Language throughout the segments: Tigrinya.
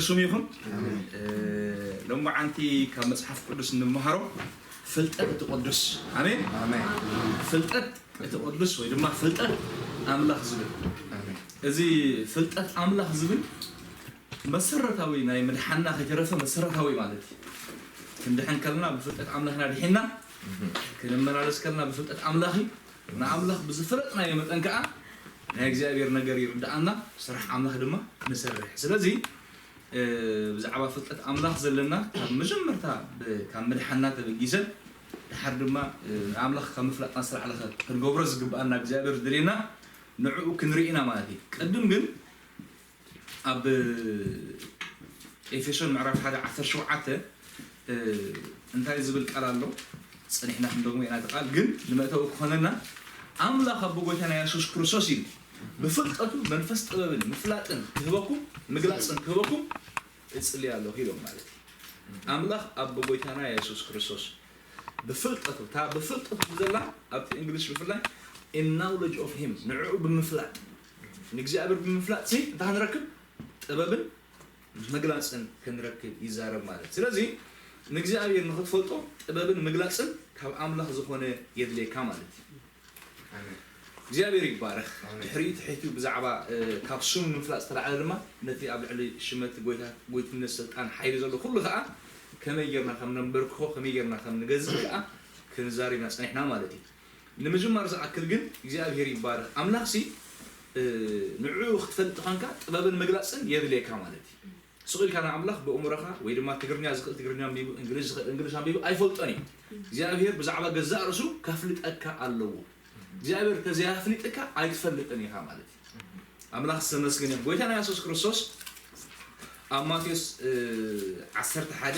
ስም ይኹን። እ፣ ሎማዓንቲ ካብ መጽሓፍ ቅዱስ እንመሃሮ ፍልጠት እቲ ቅዱስ። ኣሜን። ኣሜን። ፍልጠት እቲ ቅዱስ ወይ ድማ ፍልጠት ኣምላኽ ዝብል። ኣሜን። እዚ ፍልጠት ኣምላኽ ዝብል መሰረታዊ ናይ ምድሓና ከይተረፈ መሰረታዊ ማለት እዩ። ክንድሕን ከለና ብፍልጠት ኣምላኽና ድሒና፣ ክንመላለስ ከለና ብፍልጠት ኣምላኽ እዩ። ንኣምላኽ ብዝፈለጥናዮ መጠን ከዓ ናይ እግዚኣብሔር ነገር ይርድኣና፣ ስራሕ ኣምላኽ ድማ ንሰርሕ። ስለዚ እ፣ ብዛዕባ ፍልጠት ኣምላኽ ዘለና ካብ መጀመርታ ብ-፣ ካብ ምድሓና ተበጊሰ ድሓር ድማ እ፣ ንኣምላኽ ካብ ምፍላጥና ዝተላዕለ ከ-፣ ክንገብሮ ዝግብኣና እግዚኣብሔር ዝደልየና ንዕኡ ክንርኢ ኢና ማለት እዩ። ቅድም ግን ኣብ ኤፌሶን ምዕራፍ ሓደ ዓሰርተ ሸውዓተ እ፣ እንታይ ዝብል ቃል ኣሎ? ጸኒሕና ክንደግሞ ኢና እቲ ቃል፣ ግን ንመእተዊ ክኾነና ኣምላኽ ኣቦ ጎይታና የሱስ ክርስቶስ ኢሉ ብፍልጠቱ መንፈስ ጥበብን ምፍላጥን ክህበኩም፣ ምግላጽን ክህበኩም እጽሊ ኣለኹ ኢሎም ማለት እዩ። ኣምላኽ ኣቦ ጎይታና የሱስ ክርስቶስ ብፍልጠቱ፣ እታ ብፍልጠቱ ዘላ ኣብቲ እንግሊሽ ብፍላይ in knowledge of him፣ ንዕኡ ብምፍላጥ፣ ንእግዚኣብሔር ብምፍላጥ ሲ እንታይ ክንረክብ? ጥበብን ምግላጽን ክንረክብ ይዛረብ ማለት። ስለዚ ንእግዚኣብሔር ንኽትፈልጦ ጥበብን ምግላጽን ካብ ኣምላኽ ዝኾነ የድልየካ ማለት እዩ። ኣሜን። እግዚኣብሔር ይባረኽ። ኣሜን። ድሕሪኡ ትሕቱ ብዛዕባ እ፣ ካብ ስሙ ምፍላጥ ዝተላዕለ ድማ ነቲ ኣብ ልዕሊ ሽመት ጎይታ፣ ጎይትነት፣ ስልጣን፣ ሓይሊ ዘሎ ኩሉ ከዓ ከመይ ጌርና ከም ነንበርክኾ፣ ከመይ ጌርና ከም ንገዝእ ከዓ ክንዛሪብና ጸኒሕና ማለት እዩ። ንምጅማር ዝኣክል ግን እግዚኣብሔር ይባረኽ። ኣምላኽሲ እ፣ ንዕኡ ክትፈልጥ ኾንካ ጥበብን ምግላጽን የድልየካ ማለት እዩ። ስቕ ኢልካ ንኣምላኽ ብእምሮኻ ወይ ድማ ትግርኛ ዝኽእል ትግርኛ ኣንቢቡ፣ እንግሊሽ ዝኽእል እንግሊሽ ኣንቢቡ ኣይፈልጦን እዩ። እግዚኣብሔር ብዛዕባ ገዛእ ርእሱ ከፍልጠካ ኣለዎ። እግዚኣብሔር ተዘይኣፍሊጥካ ኣይትፈልጥን ኢኻ ማለት እዩ። ኣምላኽ ዝተመስገነ ይኹን። ጎይታና የሱስ ክርስቶስ ኣብ ማቴዎስ እ፣ ዓሰርተ ሓደ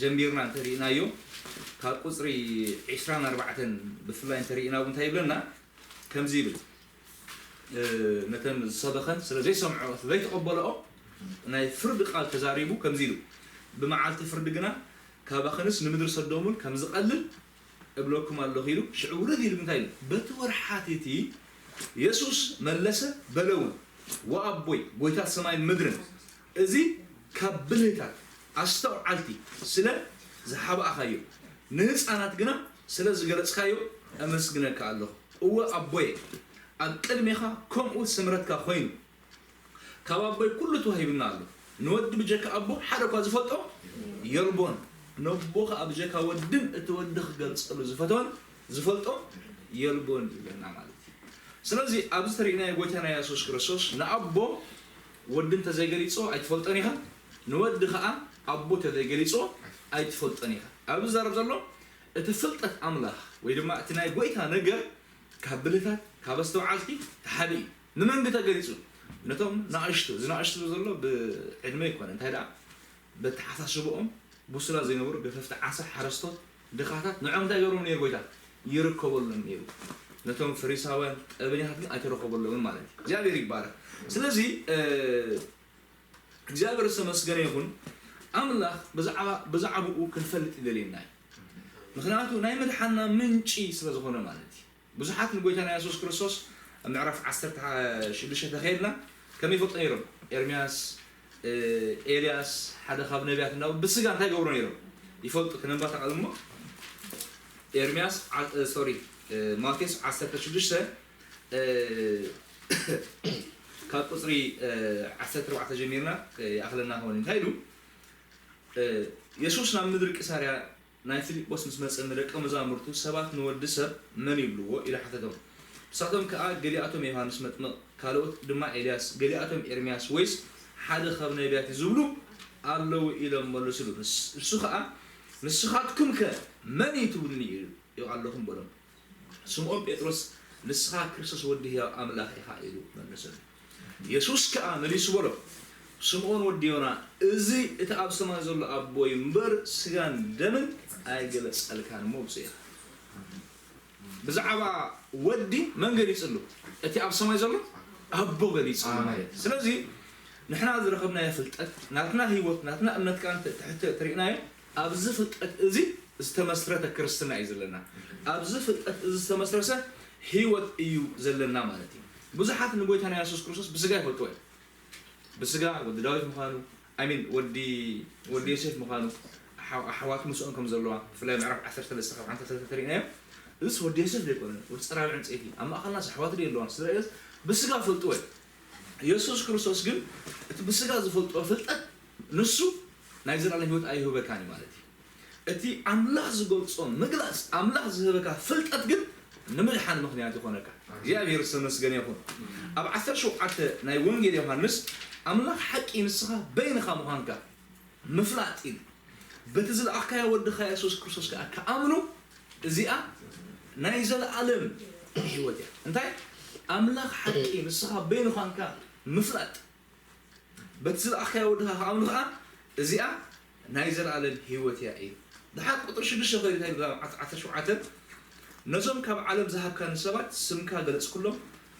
ጀሚርና እንተሪእናዮ ካብ ቁፅሪ ዕስራን ኣርባዕተን ብፍላይ እንተሪእና እውን እንታይ ይብለና? ከምዚ ይብል እ፣ ነተን ዝሰበኸን ስለ ዘይሰምዖ ዘይተቐበለኦ ናይ ፍርዲ ቃል ተዛሪቡ ከምዚ ኢሉ፣ ብመዓልቲ ፍርዲ ግና ካባኽንስ ንምድሪ ሰዶምን ከም ዝቐልል እብለኩም ኣለኹ ኢሉ። ሽዑ ውርድ ኢሉ እንታይ ኢሉ? በቲ ወርሓት እቲ የሱስ መለሰ በለ እውን፣ ወኣቦይ ጎይታ ሰማይን ምድርን፣ እዚ ካብ ብልህታት ኣስተውዓልቲ ስለ ዝሓባእኻዮ፣ ንህፃናት ግና ስለ ዝገለፅካዮ ኣመስግነካ ኣለኹ። እወ ኣቦየ፣ ኣብ ቅድሜኻ ከምኡ ስምረትካ ኮይኑ፣ ካብ ኣቦይ ኩሉ ተዋሂብና ኣሎ። ንወዲ ብጀካ ኣቦ ሓደ እኳ ዝፈልጦ የልቦን፣ ነቦ ከኣ ብጀካ ወድን እቲ ወዲ ክገልጸሉ ዝፈተወን ዝፈልጦ የልቦን ይብለና ማለት እዩ። ስለዚ ኣብዚ ተሪእናዮ ጎይታና የሱስ ክርስቶስ ንኣቦ ወዲ እንተዘይገሊጾ ኣይትፈልጦን ኢኻ፣ ንወዲ ከኣ ኣቦ እንተዘይገሊጾ ኣይትፈልጦን ኢኻ። ኣብዚ ዝዛረብ ዘሎ እቲ ፍልጠት ኣምላኽ ወይ ድማ እቲ ናይ ጎይታ ነገር ካብ ብልህታት ካብ ኣስተውዓልቲ ተሓቢ እዩ። ንመን ግን ተገሊጹ? ነቶም ንኣሽቱ። እዚ ንኣሽቱ ዘሎ ብዕድመ ይኮነ፣ እንታይ ደኣ በተሓሳስብኦም ብሱላት ዘይነበሩ ገፈፍቲ ዓሳ ሓረስቶት ድኻታት ንዖም እንታይ ገብሮም ነይሩ ጎይታ? ይርከበሎም ነይሩ። ነቶም ፈሪሳውያን ጠበኛታት ግን ኣይተረከበሎምን ማለት እዩ። እግዚኣብሔር ይባረክ። ስለዚ እ፣ እግዚኣብሔር ዝተመስገነ ይኹን። ኣምላኽ ብዛዕባ ብዛዕባኡ ክንፈልጥ ይደልየና እዩ። ምክንያቱ ናይ ምድሓንና ምንጪ ስለ ዝኾነ ማለት እዩ። ብዙሓት ንጎይታና የሱስ ክርስቶስ ኣብ ምዕራፍ ዓሰርተ ሽዱሽተ ተኸይድና ከመይ ይፈልጡ ነይሮም? ኤርምያስ፣ እ፣ ኤልያስ፣ ሓደ ካብ ነቢያት እናበሉ ብስጋ እንታይ ገብሩ ነይሮም? ይፈልጡ። ክነንባ ተቓልሞ ኤርምያስ ዓ-፣ እ፣ ሶሪ፣ እ፣ ማቴዎስ ዓሰርተ ሽዱሽተ እ፣ ካብ ቁፅሪ እ፣ ዓሰርተ ኣርባዕተ ጀሚርና እ፣ ይኣኽለና ክኸውን እንታይ ኢሉ? እ፣ የሱስ ናብ ምድሪ ቂሳርያ ናይ ፊልጶስ ምስ መጸ ንደቀ መዛሙርቱ ሰባት ንወዲ ሰብ መን ይብልዎ ኢሉ ሓተቶም። ንሳቶም ከኣ ገሊኣቶም ዮሃንስ መጥምቕ፣ ካልኦት ድማ ኤልያስ፣ ገሊኣቶም ኤርምያስ ወይስ ሓደ ካብ ነቢያት እዩ ዝብሉ ኣለዉ ኢሎም መለሱሉ። ንስ-፣ እሱ ከኣ ንስኻትኩም ከ መን እዩ ትብሉኒ ኢሉ ኣለኹም በሎም። ስምዖን ጴጥሮስ ንስኻ ክርስቶስ ወዲ ህያው ኣምላኽ ኢኻ ኢሉ መለሰሉ። የሱስ ከኣ መሊሱ በሎ፣ ስምዖን ወዲ ዮና፣ እዚ እቲ ኣብ ሰማይ ዘሎ ኣቦይ እምበር ስጋን ደምን ኣይገለጸልካን እሞ ብፁዕ ኢኻ። ብዛዕባ ወዲ መን ገሊጽሉ? እቲ ኣብ ሰማይ ዘሎ ኣቦ ገሊጽሉ ማለት እዩ። ስለዚ ንሕና ዝረኸብናዮ ፍልጠት ናትና ህይወት ናትና እምነት ከኣ እንተ ትሕተ ትርኢናዮ ኣብዚ ፍልጠት እዚ ዝተመስረተ ክርስትና እዩ ዘለና። ኣብዚ ፍልጠት እዚ ዝተመስረተ ህይወት እዩ ዘለና ማለት እዩ። ብዙሓት ንጎይታና የሱስ ክርስቶስ ብስጋ ይፈልጥዎ እዮም። ብስጋ ወዲ ዳዊት ምዃኑ፣ I mean ወዲ ወዲ ዮሴፍ ምዃኑ ኣሕዋ- ኣሕዋት ምስኦም ከም ዘለዋ ብፍላይ ምዕራፍ ዓሰርተ ሰለስተ ካብ ሓንቲ ሰለስተ ተሪእናዮ። እዚስ ወዲ ዮሴፍ ዘይኮነን ወዲ ጸራቢ ዕንጸይቲ ኣብ ማእኸልናስ ኣሕዋት ድዩ ኣለዋን ስለ ኢለስ ብስጋ ፈልጥዎ እዮም። የሱስ ክርስቶስ ግን እቲ ብስጋ ዝፈልጥዎ ፍልጠት ንሱ ናይ ዘላለም ህይወት ኣይህበካን እዩ ማለት እዩ። እቲ ኣምላኽ ዝገልጾ ምግላጽ ኣምላኽ ዝህበካ ፍልጠት ግን ንምድሓን ምኽንያት ይኾነካ። እግዚኣብሔር ዝተመስገነ ይኹን። ኣብ ዓሰርተ ሸውዓተ ናይ ወንጌል ዮሃንስ ኣምላኽ ሓቂ ንስኻ በይንኻ ምዃንካ ምፍላጥ ኢሉ በቲ ዝለኣኽካዮ ወድኻ የሱስ ክርስቶስ ከኣ ክኣምኑ እዚኣ ናይ ዘለኣለም ህይወት እያ። እንታይ ኣምላኽ ሓቂ ንስኻ በይንዃንካ ምፍላጥ በቲ ዝለኣኽካዮ ወድኻ ክኣምኑ ከኣ እዚኣ ናይ ዘለኣለም ህይወት እያ እዩ። ድሓር ቁጥሪ ሽዱሽተ ኸይዱ እንታይ ይብል? ዓሰርተ ሸውዓተ ነዞም ካብ ዓለም ዝሃብካኒ ሰባት ስምካ ገለጽኩሎም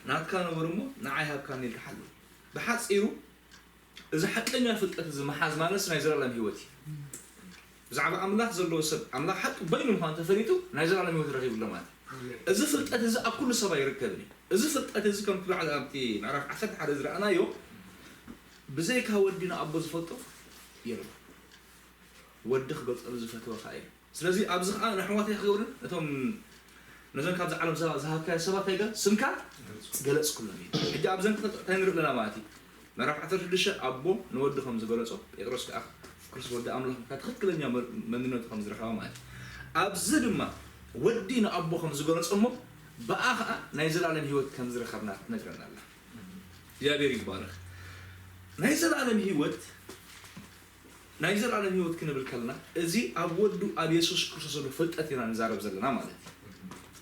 ናትካ ነበሩ እሞ ንዓይ ሃብካኒ ኢልካ ሓሉ። ብሓጺሩ እዚ ሓቀኛ ፍልጠት እዚ ምሓዝ ማለት ናይ ዘለኣለም ህይወት እዩ። ብዛዕባ ኣምላኽ ዘለዎ ሰብ ኣምላኽ ሓቂ በይኑ ምዃኑ ተፈሊጡ ናይ ዘለኣለም ህይወት ረኺቡ ኣሎ ማለት እዩ። እዚ ፍልጠት እዚ ኣብ ኩሉ ሰብ ኣይርከብን እዩ። እዚ ፍልጠት እዚ ከምቲ ላዕሊ ኣብቲ ምዕራፍ ዓሰርተ ሓደ ዝረኣናዮ ብዘይካ ወዲ ንኣቦ ዝፈልጦ የለን። ወዲ ክገልጸሉ ዝፈተወ ከኣ እዩ። ስለዚ ኣብዚ ከኣ ንኣሕዋተይ ክገብርን እቶም ነዞም ካብዚ ዓለም ዝሃ- ዝሃብካዮ ሰባት ኣይገ ስምካ ገለጽኩሎም እዩ። ሕጂ ኣብዘን ክልተ እንታይ ንርኢ ኣለና ማለት እዩ? ምዕራፍ ዓሰርተ ሽዱሽተ ኣቦ ንወዲ ከም ዝገለጾ ጴጥሮስ ከኣ ክርስቶስ ወዲ ኣምላኽ ምዃን ትኽክለኛ መ- መንነቱ ከም ዝረኸበ ማለት እዩ። ኣብዚ ድማ ወዲ ንኣቦ ከም ዝገለጾ እሞ ብኣ ከኣ ናይ ዘላለም ህይወት ከም ዝረኸብና ትነግረና ኣላ። እግዚኣብሔር ይባረኽ። ናይ ዘላለም ህይወት ናይ ዘላለም ህይወት ክንብል ከለና እዚ ኣብ ወዱ ኣብ የሱስ ክርስቶስ ዘሎ ፍልጠት ኢና ንዛረብ ዘለና ማለት እዩ።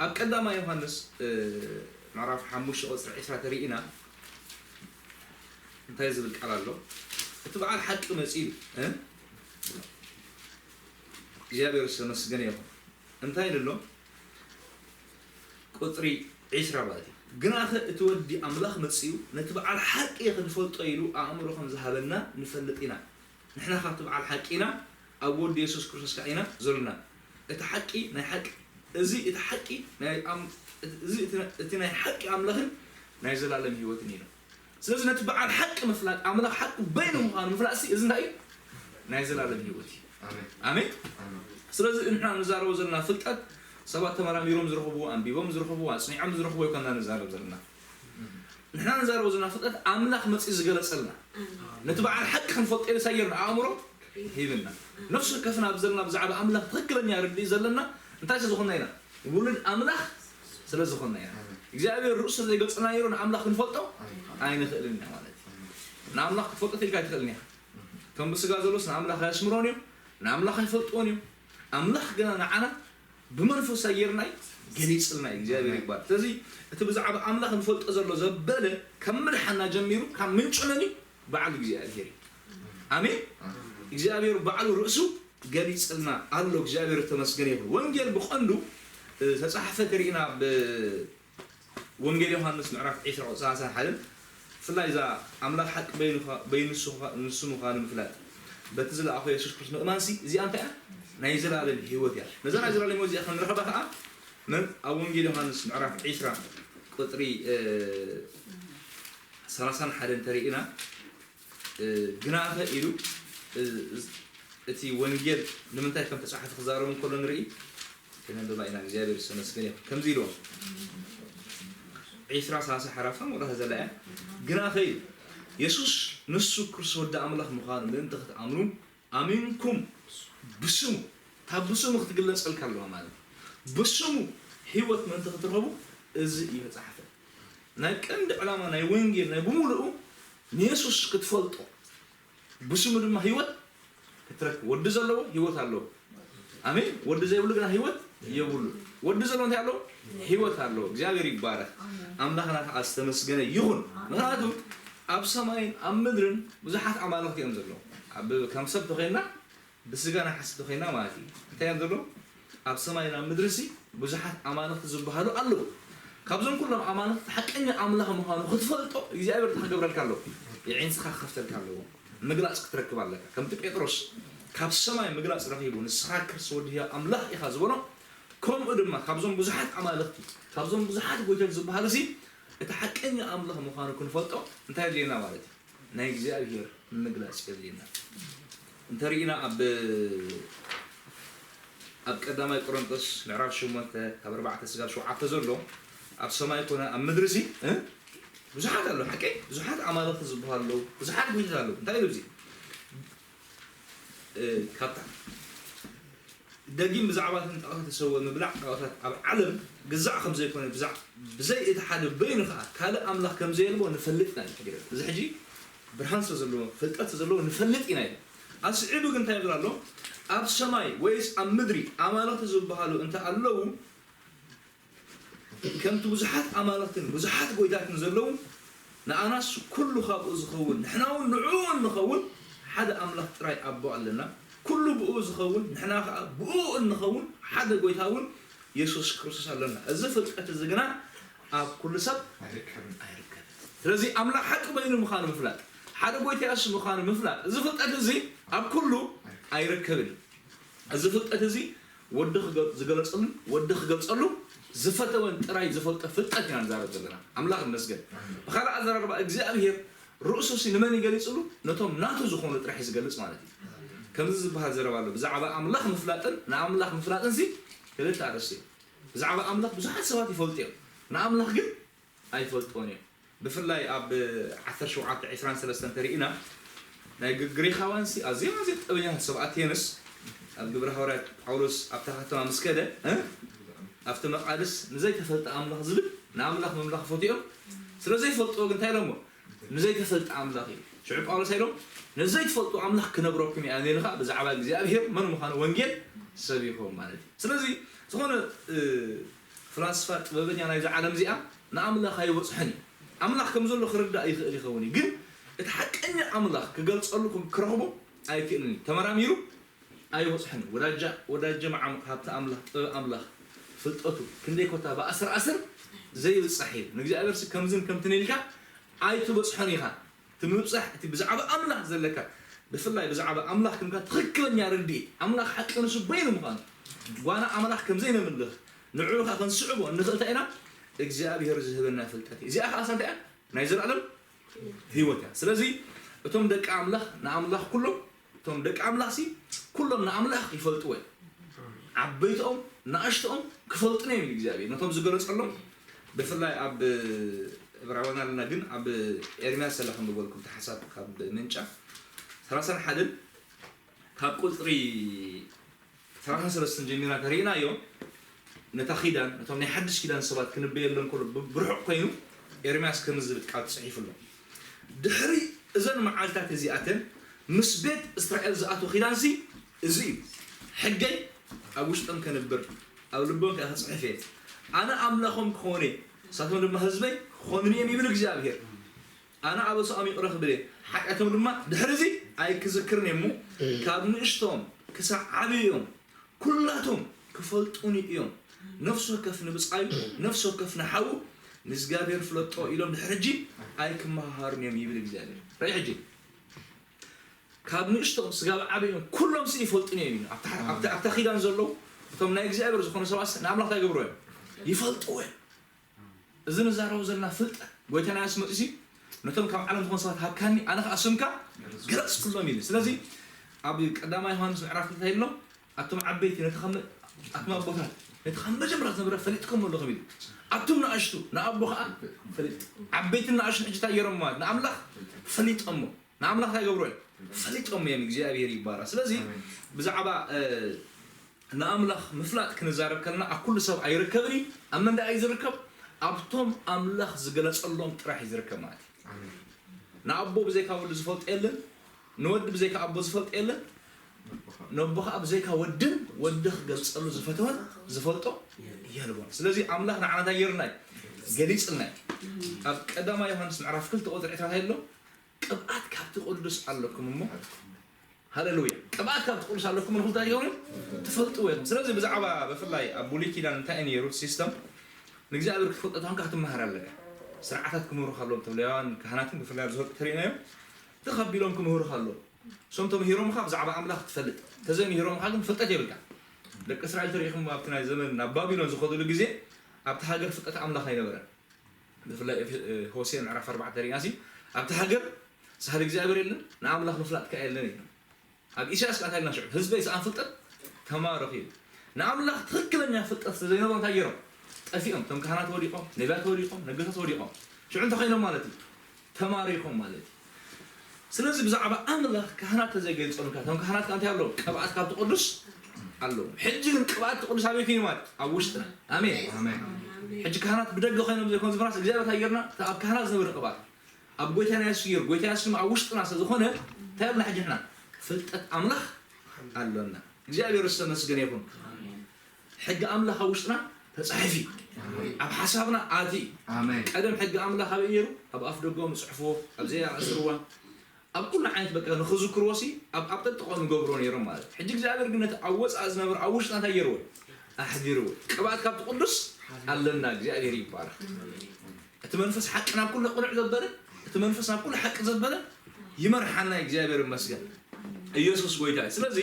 ኣብ ቀዳማይ ዮሃንስ ምዕራፍ ሓሙሽተ ቁፅሪ ዕስራ ተሪእና እንታይ ዝብል ቃል ኣሎ? እቲ በዓል ሓቂ መፂኡ እ እግዚኣብሔር ዝተመስገነ ይኹን። እንታይ ኢሉ ኣሎ? ቁፅሪ ዕስራ ማለት እዩ። ግናኸ እቲ ወዲ ኣምላኽ መፂኡ ነቲ በዓል ሓቂ ክንፈልጦ ኢሉ ኣእምሮ ከም ዝሃበና ንፈልጥ ኢና። ንሕና ካብቲ በዓል ሓቂ ኢና፣ ኣብ ወዲ የሱስ ክርስቶስ ከዓ ኢና ዘለና። እቲ ሓቂ ናይ ሓቂ እዚ እቲ ሓቂ ናይ ኣም- እዚ እቲ እቲ ናይ ሓቂ ኣምላኽን ናይ ዘላለም ህይወትን እዩ። ስለዚ ነቲ በዓል ሓቂ ምፍላጥ ኣምላኽ ሓቂ በይኑ ምዃኑ ምፍላጥ ሲ እዚ እንታይ እዩ? ናይ ዘላለም ህይወት እዩ። ኣሜን። ኣሜን። ኣሜን። ስለዚ እንሕና ንዛረቦ ዘለና ፍልጠት ሰባት ተመራሚሮም ዝረኽብዎ፣ ኣንቢቦም ዝረኽብዎ፣ ኣጽኒዖም ዝረኽብዎ ይኮና ንዛረብ ዘለና። ንሕና ንዛረቦ ዘለና ፍልጠት ኣምላኽ መጺኡ ዝገለጸልና ነቲ በዓል ሓቂ ክንፈልጦ ኢሉ ሳየርና ኣእምሮ ሂብና። ነፍሲ ወከፍና ኣብ ዘለና ብዛዕባ ኣምላኽ ትኽክለኛ ርድኢት ዘለና እንታይ ስለ ዝኾንና ኢና? ውሉድ ኣምላኽ ስለ ዝኾንና ኢና። እግዚኣብሔር ርእሱ ዘይገልጸና ነይሩ ንኣምላኽ ክንፈልጦ ኣይንኽእልን ኢና ማለት እዩ። ንኣምላኽ ክትፈልጦ ኢልካ ኣይትኽእልን ኢኻ። እቶም ብስጋ ዘሎስ ንኣምላኽ ኣየስምሮን እዮም፣ ንኣምላኽ ኣይፈልጥዎን እዮም። ኣምላኽ ግና ንዓና ብመንፈስ ኣየርና እዩ ገሊጽልና እዩ። እግዚኣብሔር ይባል። ስለዚ እቲ ብዛዕባ ኣምላኽ ንፈልጦ ዘሎ ዘበለ ካብ ምድሓና ጀሚሩ ካብ ምንጩ መን እዩ? በዓል እግዚኣብሔር እዩ። ኣሜን። እግዚኣብሔር ባዕሉ ርእሱ ገሊጽልና ኣሎ። እግዚኣብሔር ተመስገን ይኹን። ወንጌል ብቐንዱ እ፣ ተጻሕፈ ተሪእና ብ ወንጌል ዮሃንስ ምዕራፍ ዕስራ ቁጽሪ ሰላሳን ሓደን ብፍላይ እዛ ኣምላኽ ሓቂ በይኑ ኸ- በይኑ ንሱ ኸ- ንሱ ምዃኑ ምፍላጥ በቲ ዝለኣኾ የሱስ ክርስቶስ ምእማንሲ እዚኣ እንታይ እያ? ናይ ዘላለም ህይወት እያ። ነዛ ናይ ዘላለም ህይወት እዚኣ ክንረኸባ ከዓ መን ኣብ ወንጌል ዮሃንስ ምዕራፍ ዕስራ ቁጽሪ እ፣ ሰላሳን ሓደን ተሪእና እ፣ ግናኸ ኢሉ እ፣ እቲ ወንጌል ንምንታይ ከም ተጻሕፈ ክዛረቡ እንከሎ ንርኢ ክነንብባ ኢና። እግዚኣብሔር ዝተመስገነ ይኹን። ከምዚ ኢልዎም ዕስራ ሰላሳ ሓራፍታ ወላ ዘላ እያ። ግናኸ ኢሉ የሱስ ንሱ ክርስቶስ ወዲ ኣምላኽ ምዃኑ ምእንቲ ክትኣምኑ ኣሚንኩም ብስሙ ካብ ብስሙ ክትግለጸልካ ኣለዋ ማለት እዩ። ብስሙ ህይወት ምእንቲ ክትረኸቡ እዚ እዩ ተጻሕፈ። ናይ ቀንዲ ዕላማ ናይ ወንጌል ናይ ብምሉኡ ንየሱስ ክትፈልጦ ብስሙ ድማ ህይወት ክትረክብ። ወዲ ዘለዎ ህይወት ኣለዎ። ኣሜን። ወዲ ዘይብሉ ግና ህይወት የብሉ። ወዲ ዘለዎ እንታይ ኣለዎ? ህይወት ኣለዎ። እግዚኣብሔር ይባረክ። ኣምላኽና ከዓ ዝተመስገነ ይኹን። ምክንያቱ ኣብ ሰማይን ኣብ ምድርን ብዙሓት ኣማልኽቲ እዮም ዘለዉ። ኣብ ከም ሰብ ተኾይንና ብስጋ ናይ ሓሰብ ተኾይንና ማለት እዩ። እንታይ እዮም ዘለዉ? ኣብ ሰማይ ናብ ምድሪ ሲ ብዙሓት ኣማልኽቲ ዝበሃሉ ኣለዉ። ካብዞም ኩሎም ኣማልኽቲ ሓቀኛ ኣምላኽ ምዃኑ ክትፈልጦ እግዚኣብሔር እንታይ ክገብረልካ ኣለዎ? የዒንትኻ ክኸፍተልካ ኣለዎ። ምግላፅ ክትረክብ ኣለካ። ከምቲ ጴጥሮስ ካብ ሰማይ ምግላፅ ረኺቡ ንስኻ ክርስቶስ ወዲ ህያው ኣምላኽ ኢኻ ዝበሎ ከምኡ ድማ ካብዞም ብዙሓት ኣማልኽቲ ካብዞም ብዙሓት ጎይቶት ዝበሃሉ ሲ እቲ ሓቀኛ ኣምላኽ ምዃኑ ክንፈልጦ እንታይ ኣድልየና ማለት እዩ? ናይ እግዚኣብሔር ንምግላጽ የድልየና። እንተርኢና ኣብ ኣብ ቀዳማይ ቆሮንቶስ ምዕራፍ ሸሞንተ ካብ ኣርባዕተ ስጋብ ሸውዓተ ዘሎ ኣብ ሰማይ ኮነ ኣብ ምድሪ ሲ እ? ብዙሓት ኣለዉ ሓቀይ ብዙሓት ኣማልኽቲ ዝበሃሉ ኣለዉ ብዙሓት ጉጅታት ኣለዉ እንታይ ኢሉ እዚ እ፣ ካብታ ደጊም ብዛዕባ እተን ጣዖታት ተሰውእ ምብላዕ ጣዖታት ኣብ ዓለም ግዛዕ ከም ዘይኮነ ብዛዕ ብዘይ እቲ ሓደ በይኑ ከኣ ካልእ ኣምላኽ ከም ዘየልቦ ንፈልጥ ኢና ኢሉ ሕጂ እዚ ሕጂ ብርሃን ስለ ዘለዎ ፍልጠት ስለ ዘለዎ ንፈልጥ ኢና ኢሉ ኣስዒቡ ግን እንታይ ይብል ኣሎ ኣብ ሰማይ ወይስ ኣብ ምድሪ ኣማልኽቲ ዝበሃሉ እንተ ኣለዉ ከምቲ ብዙሓት ኣማልኽትን ብዙሓት ጎይታትን ዘለዉ ንኣናስ ኩሉ ካብኡ ዝኸውን ንሕና እውን ንዕኡ እንኸውን ሓደ ኣምላኽ ጥራይ ኣቦ ኣለና ኩሉ ብኡ ዝኸውን ንሕና ከዓ ብኡ እንኸውን ሓደ ጎይታ እውን የሱስ ክርስቶስ ኣለና እዚ ፍልጠት እዚ ግና ኣብ ኩሉ ሰብ ኣይርከብን ስለዚ ኣምላኽ ሓቂ በይኑ ምዃኑ ምፍላጥ ሓደ ጎይታ የሱስ ምዃኑ ምፍላጥ እዚ ፍልጠት እዚ ኣብ ኩሉ ኣይርከብን እዩ እዚ ፍልጠት እዚ ወዲ ዝገለፀሉ ወዲ ክገልፀሉ ዝፈተወን ጥራይ ዝፈልጦ ፍልጠት ኢና ንዛረብ ዘለና ኣምላኽ ይመስገን ብካልእ ኣዘራርባ እግዚኣብሄር ርእሱ ሲ ንመን ይገሊፅሉ ነቶም ናቱ ዝኾኑ ጥራሕ ዝገልፅ ማለት እዩ ከምዚ ዝበሃል ዘረባ ኣሎ ብዛዕባ ኣምላኽ ምፍላጥን ንኣምላኽ ምፍላጥን ሲ ክልተ ኣርእስቲ እዩ ብዛዕባ ኣምላኽ ብዙሓት ሰባት ይፈልጡ እዮም ንኣምላኽ ግን ኣይፈልጥዎን እዮም ብፍላይ ኣብ ዓሰርተ ሸውዓተ ዕስራን ሰለስተን ተሪእና ናይ ግሪኻውያን ሲ ኣዝዮም ኣዝዮም ጥበበኛታት ሰብ ኣቴንስ ኣብ ግብረ ሃዋርያት ጳውሎስ ኣብታ ከተማ ምስ ከደ ኣብቲ መቓልስ ንዘይተፈልጠ ኣምላኽ ዝብል ንኣምላኽ ምምላኽ ፈትኦም ስለ ዘይፈልጥዎ ግን እንታይ ኢሎሞ ንዘይተፈልጠ ኣምላኽ እዩ ሽዑ ጳውሎስ ኢሎም ንዘይትፈልጡ ኣምላኽ ክነግረኩም እያ ነልኻ ብዛዕባ እግዚኣብሄር መን ምዃኑ ወንጌል ሰቢኹም ማለት እዩ ስለዚ ዝኾነ ፍላስፋ ጥበበኛ ናይዛ ዓለም እዚኣ ንኣምላኽ ኣይበፅሖን እዩ ኣምላኽ ከም ዘሎ ክርዳእ ይኽእል ይኸውን እዩ ግን እቲ ሓቀኛ ኣምላኽ ክገልፀሉ ክረኽቦ ኣይክእልን እዩ ተመራሚሩ ኣይበፅሖን እዩ ወዳጃ ወዳጀ መዓሙቕ ሃብቲ ኣምላኽ ጥበብ ኣምላኽ ፍልጠቱ ክንደይ ኮታ ብኣስርኣስር ዘይብፃሕ እዩ ንእግዚኣብሔር ሲ ከምዝን ከምትን ኢልካ ኣይትበፅሖን ኢኻ እቲ ምብፃሕ እቲ ብዛዕባ ኣምላኽ ዘለካ ብፍላይ ብዛዕባ ኣምላኽ ክንካ ትኽክለኛ ርድኢት ኣምላኽ ሓቂ ንሱ በይኑ ምዃኑ ጓና ኣምላኽ ከም ዘይነምልኽ ንዕኡ ኸዓ ክንስዕቦ እንኽእል እንታይ ኢና እግዚኣብሔር ዝህበና ፍልጠት እዩ እዚኣ ኸዓ እንታይ እያ ናይ ዘለኣለም ህይወት እያ ስለዚ እቶም ደቂ ኣምላኽ ንኣምላኽ ኩሎም እቶም ደቂ ኣምላኽ ሲ ኩሎም ንኣምላኽ ይፈልጥዎ እዮም ዓበይትኦም ንኣሽትኦም ክፈልጡን እዮም እግዚኣብሔር ነቶም ዝገለጸሎም ብፍላይ ኣብ ዕብራውያን ኣለና ግን ኣብ ኤርምያስ ዘላ ከም ዝበልኩም ተሓሳብ ካብ ምንጫ ሰላሳን ሓደን ካብ ቁፅሪ ሰላሳን ሰለስተን ጀሚርና ተሪእናዮ ነታ ኪዳን ነቶም ናይ ሓድሽ ኪዳን ሰባት ክንበየሎም ከሎ ብርሑቕ ኮይኑ ኤርምያስ ከምዚ ዝብል ቃል ተፅሒፉ ኣሎ ድሕሪ እዘን መዓልታት እዚኣተን ምስ ቤት እስራኤል ዝኣትዎ ኪዳንሲ እዚ እዩ ሕገይ ኣብ ውሽጦም ከንብር ኣብ ልቦም ከኣ ክፅሕፍ እየ ኣነ ኣምላኾም ክኾን እየ ንሳቶም ድማ ህዝበይ ክኾኑኒ እዮም ይብል እግዚኣብሄር ኣነ ኣበስኦም ይቕረ ክብል እየ ሓጢኣቶም ድማ ድሕሪ እዚ ኣይክዝክርን እየ እሞ ካብ ንእሽቶም ክሳብ ዓብዮም ኩላቶም ክፈልጡኒ እዮም ነፍሲ ወከፍ ንብፃዩ ነፍሲ ወከፍ ንሓዉ ንእግዚኣብሔር ፍለጦ ኢሎም ድሕሪ ሕጂ ኣይክመሃሃሩን እዮም ይብል እግዚኣብሔር ራይ ሕጂ ካብ ንእሽቶም ስጋብ ዓበዮም ኩሎም ሲ ይፈልጡኒ እዮም ኢሉ ኣብታ ኪዳን ዘለዉ እቶም ናይ እግዚኣብሔር ዝኾኑ ሰባት ንኣምላኽ እንታይ ገብርዎ እዮም ይፈልጥዎ እዮም እዚ ንዛረቦ ዘለና ፍልጠት ጎይታና የሱስ መፂኡ ነቶም ካብ ዓለም ዝኾኑ ሰባት ሃብካኒ ኣነ ከዓ ስምካ ገለፅኩሎም ኢሉ ስለዚ ኣብ ቀዳማይ ዮሃንስ ምዕራፍ ክልተ ኢሎም ኣቶም ዓበይቲ ነቲ ከም ኣቶም ኣቦታት ነቲ ካብ መጀመርያ ዝነበረ ፈሊጥኩም ኣለኹም ኢሉ ኣቱም ንኣሽቱ ንኣቦ ከዓ ፈሊጥ ዓበይትን ንኣሽቱ ሕጂ እንታይ ገይሮም ማለት ንኣምላኽ ፈሊጦሞ ንኣምላኽ እንታይ ገብሮ እዮም ፈሊጦም እዮም እግዚኣብሔር ይባራ ስለዚ ብዛዕባ ንኣምላኽ ምፍላጥ ክንዛረብ ከለና ኣብ ኩሉ ሰብ ኣይርከብን እዩ ኣብ መን ደኣ እዩ ዝርከብ ኣብቶም ኣምላኽ ዝገለጸሎም ጥራሕ እዩ ዝርከብ ማለት እዩ ንኣቦ ብዘይካ ወዲ ዝፈልጦ የለን ንወዲ ብዘይካ ኣቦ ዝፈልጦ የለን ነቦ ከዓ ብዘይካ ወድን ወዲ ክገልጸሉ ዝፈተወን ዝፈልጦ የልቦን ስለዚ ኣምላኽ ንዓና እንታይ ገይርና እዩ ገሊጽልና እዩ ኣብ ቀዳማ ዮሃንስ ምዕራፍ ክልተ ቁፅሪ ዕስራ እንታይ ኣሎ ቅብኣት ካብቲ ቅዱስ ኣለኩም እሞ ሃሌሉያ ቅብኣት ካብቲ ቅዱስ ኣለኩም ንኹም እንታይ ይኸውን ትፈልጥዎ ኢኹም ስለዚ ብዛዕባ ብፍላይ ኣብ ብሉይ ኪዳን እንታይ እዩ ነይሩ ሲስተም ንእግዚኣብሔር ክትፈልጦ ተኾንካ ክትመሃር ኣለካ ስርዓታት ክምህሩ ከለዎም ተብለያዋን ካህናትን ብፍላይ ዝፈልጡ ተሪእናዮም ተኸቢሎም ክምህሩ ከለዎም እሶም ተምሂሮምኻ ብዛዕባ ኣምላኽ ትፈልጥ ተዘይምሂሮምኻ ግን ፍልጠት የብልካ ደቂ እስራኤል ተሪኢኹም ኣብቲ ናይ ዘመን ናብ ባቢሎን ዝኸዱሉ ግዜ ኣብቲ ሃገር ፍልጠት ኣምላኽ ኣይነበረን ብፍላይ ሆሴ ምዕራፍ ኣርባዕተ ሪእናሲ ኣብቲ ሃገር ሳህል እግዚኣብሔር የለን፣ ንኣምላኽ ምፍላጥ ከኣ የለን እዩ። ኣብ ኢሳያስ ከኣ እንታይ ኢልና ሽዑ? ህዝበይ ሰኣን ፍልጠት ተማረኹ እዩ። ንኣምላኽ ትኽክለኛ ፍልጠት ስለ ዘይነበሮም እንታይ ገይሮም? ጠፊኦም። እቶም ካህናት ወዲቖም፣ ነቢያት ወዲቖም፣ ነገስታት ወዲቖም። ሽዑ እንታይ ኮይኖም ማለት እዩ? ተማሪኾም ማለት እዩ። ስለዚ ብዛዕባ ኣምላኽ ካህናት ተዘይገልጾም ከኣ፣ እቶም ካህናት ከኣ እንታይ ኣለዎም? ቅብኣት ካብቲ ቅዱስ ኣለዎም። ሕጂ ግን ቅብኣት እቲ ቅዱስ ኣበይ ኮይኑ ማለት? ኣብ ውሽጥና። ኣሜን። ኣሜን። ሕጂ ካህናት ብደገ ኮይኖም ዘይኮኑ ዝብራስ እግዚኣብሔር እንታይ ገይርና? እቲ ኣብ ካህናት ዝነበረ ቅብኣት ኣብ ጎይታና የሱስ ገይሩ፣ ጎይታ የሱስ ድማ ኣብ ውሽጥና ስለ ዝኾነ እንታይ ኣብና ሕጂ ንሕና? ፍልጠት ኣምላኽ ኣሎና። እግዚኣብሔር ዝተመስገነ ይኹን። ሕጊ ኣምላኽ ኣብ ውሽጥና ተጻሒፉ እዩ። ኣብ ሓሳብና ኣትዩ እዩ። ኣሜን። ቀደም ሕጊ ኣምላኽ ኣበይ ነይሩ? ኣብ ኣፍ ደጎም ዝጽሕፍዎ፣ ኣብ ዘይ ኣእስርዋ፣ ኣብ ኩሉ ዓይነት በቃ ንኽዝክርዎ ሲ ኣብ ኣብ ጠጥቆ ንገብሮ ነይሮም ማለት እዩ። ሕጂ እግዚኣብሔር ግን ነቲ ኣብ ወጻኢ ዝነብር ኣብ ውሽጥና እንታይ ገይርዎ? ኣሕዲርዎ። ቅብኣት ካብቲ ቅዱስ ኣለና። እግዚኣብሔር ይባረኽ። እቲ መንፈስ ሓቂ ናብ ኩሉ ቅኑዕ ዘበለ፣ እቲ መንፈስ ናብ ኩሉ ሓቂ ዘበለ ይመርሓና። እግዚኣብሔር ይመስገን። ኢየሱስ ጎይታ እዩ። ስለዚ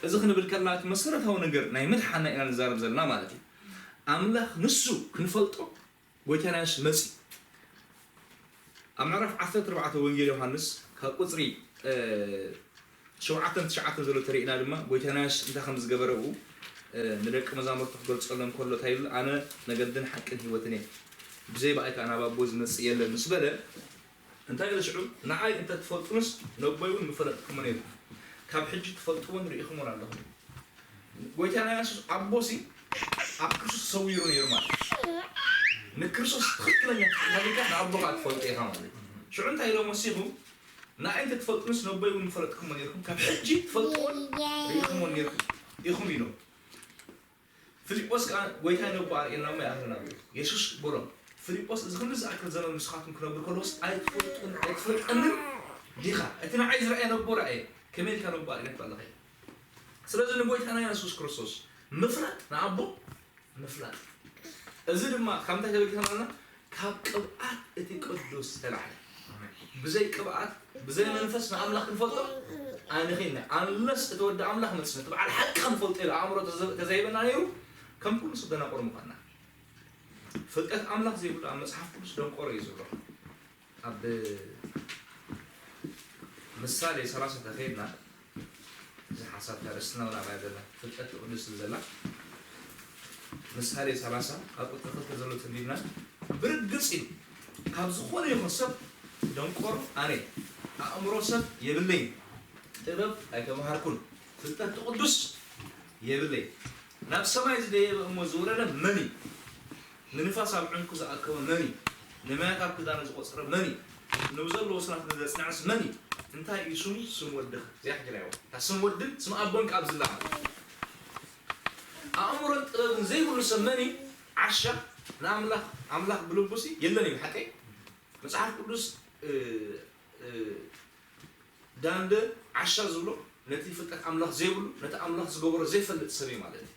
እዚ ክንብል ከለና እቲ መሰረታዊ ነገር ናይ ምድሓና ኢና ንዛረብ ዘለና ማለት እዩ። ኣምላኽ ንሱ ክንፈልጦ ጎይታና የሱስ መጺ። ኣብ ምዕራፍ ዓሰርተ ኣርባዕተ ወንጌል ዮሃንስ ካብ ቁጽሪ፣ እ፣ ሸውዓተን ትሽዓተን ዘሎ ተሪእና ድማ ጎይታና የሱስ እንታይ ከም ዝገበረ ብኡ፣ እ፣ ንደቂ መዛሙርቱ ክገልጸሎም ከሎ እንታይ ይብል? "ኣነ መገድን ሓቅን ህይወትን እየ፣ ብዘይ ብኣይ ከኣ ናብ ኣቦ ዝመጽእ የለን" ምስ በለ እንታይ ኢሉ ሽዑ? "ንዓይ እንተ ትፈልጡንስ ነቦይ እውን ምፈለጥኩሞ ነይርኩም፣ ካብ ሕጂ ትፈልጥዎን ርኢኹምዎን ኣለኹም።" ጎይታና የሱስ ኣቦሲ ኣብ ክርስቶስ ተሰዊሩ ነይሩ ማለት እዩ። ንክርስቶስ ትኽክለኛ ተሓታቲካ ንኣቦኻ ትፈልጦ ኢኻ ማለት እዩ። ሽዑ እንታይ ኢሎም ወሲኹ? "ንዓይ እንተ ትፈልጡንስ ነቦይ እውን ምፈለጥኩሞ ነይርኩም፣ ካብ ሕጂ ትፈልጥዎን ርኢኹምዎን ነይርኩም ኢኹም" ኢሎም። ፊልጶስ ከኣ "ጎይታይ ነቦ ኣርእየና እሞ ይኣኽለና" በሎ። የሱስ በሎም፣ "ፊልጶስ እዚ ክንዲ ዝኣክል ዘመን ምሳኻትኩም ክነብር ከለኹስ ኣይትፈልጡን ኣይትፈልጠንን ዲኻ? እቲ ንዓይ ዝረኣየ ነቦ ረኣየ፣ ከመይ ኢልካ ነቦ ኣርእየና ትብል ኣለኻ?" ስለዚ ንጎይታና የሱስ ክርስቶስ ምፍላጥ ንኣቦ ምፍላጥ። እዚ ድማ ካብ እንታይ ተበጊስና ኣለና? ካብ ቅብኣት እቲ ቅዱስ ዝተላዕለ። ብዘይ ቅብኣት፣ ብዘይ መንፈስ ንኣምላኽ ክንፈልጦ ኣይንኽእልን። ኣንለስ እቲ ወዲ ኣምላኽ መጽእ፣ ነቲ በዓል ሓቂ ክንፈልጦ ኢሉ ኣእምሮ ተዘ-፣ ተዘይበና ነይሩ፣ ከም ኩሉ ሰብ ደናቆር ምዃንና። ፍልጠት ኣምላኽ ዘይብሉ ኣብ መጽሓፍ ቅዱስ ደንቆሮ እዩ ዝብሎ። ኣብ ምሳሌ ሰላሳ ተኸይድና፣ እዚ ሓሳብ ኣርእስትና እውን ኣብኣ ዘላ፣ ፍልጠት ቅዱስ ዝብል ዘላ፣ ምሳሌ ሰላሳ ካብ ቁጽሪ ክልተ ዘሎ ተንቢብና፣ ብርግጽ እዩ፣ ካብ ዝኾነ ይኹን ሰብ ደንቆሮ ኣነ፣ ኣእምሮ ሰብ የብለይን፣ ጥበብ ኣይተማሃርኩን፣ ፍልጠት ቅዱስ የብለይን። ናብ ሰማይ ዝደየበ እሞ ዝወረደ መን እዩ? ንንፋስ ኣብ ዕንቁ ዝኣከበ መን እዩ? ንማያት ኣብ ክዳኑ ዝቖጸረ መን እዩ? ንብዘለዎ ስናት ዘጽንዐስ መን እዩ? እንታይ እዩ ስሙ? ስም ወድኻ። እዚኣ ሕጂ ናይዋ። እታ ስም ወድን ስም ኣቦን ከኣ ኣብዚ ኣላ። ኣእምሮን ጥበብን ዘይብሉ ሰብ መን እዩ? ዓሻ። ንኣምላኽ፣ ኣምላኽ ብልቡሲ የለን እዩ። ሓቀይ? መጽሓፍ ቅዱስ፣ እ፣ እ፣ ዳንደ ዓሻ ዝብሎ ነቲ ፍልጠት ኣምላኽ ዘይብሉ፣ ነቲ ኣምላኽ ዝገበሮ ዘይፈልጥ ሰብ እዩ ማለት እዩ።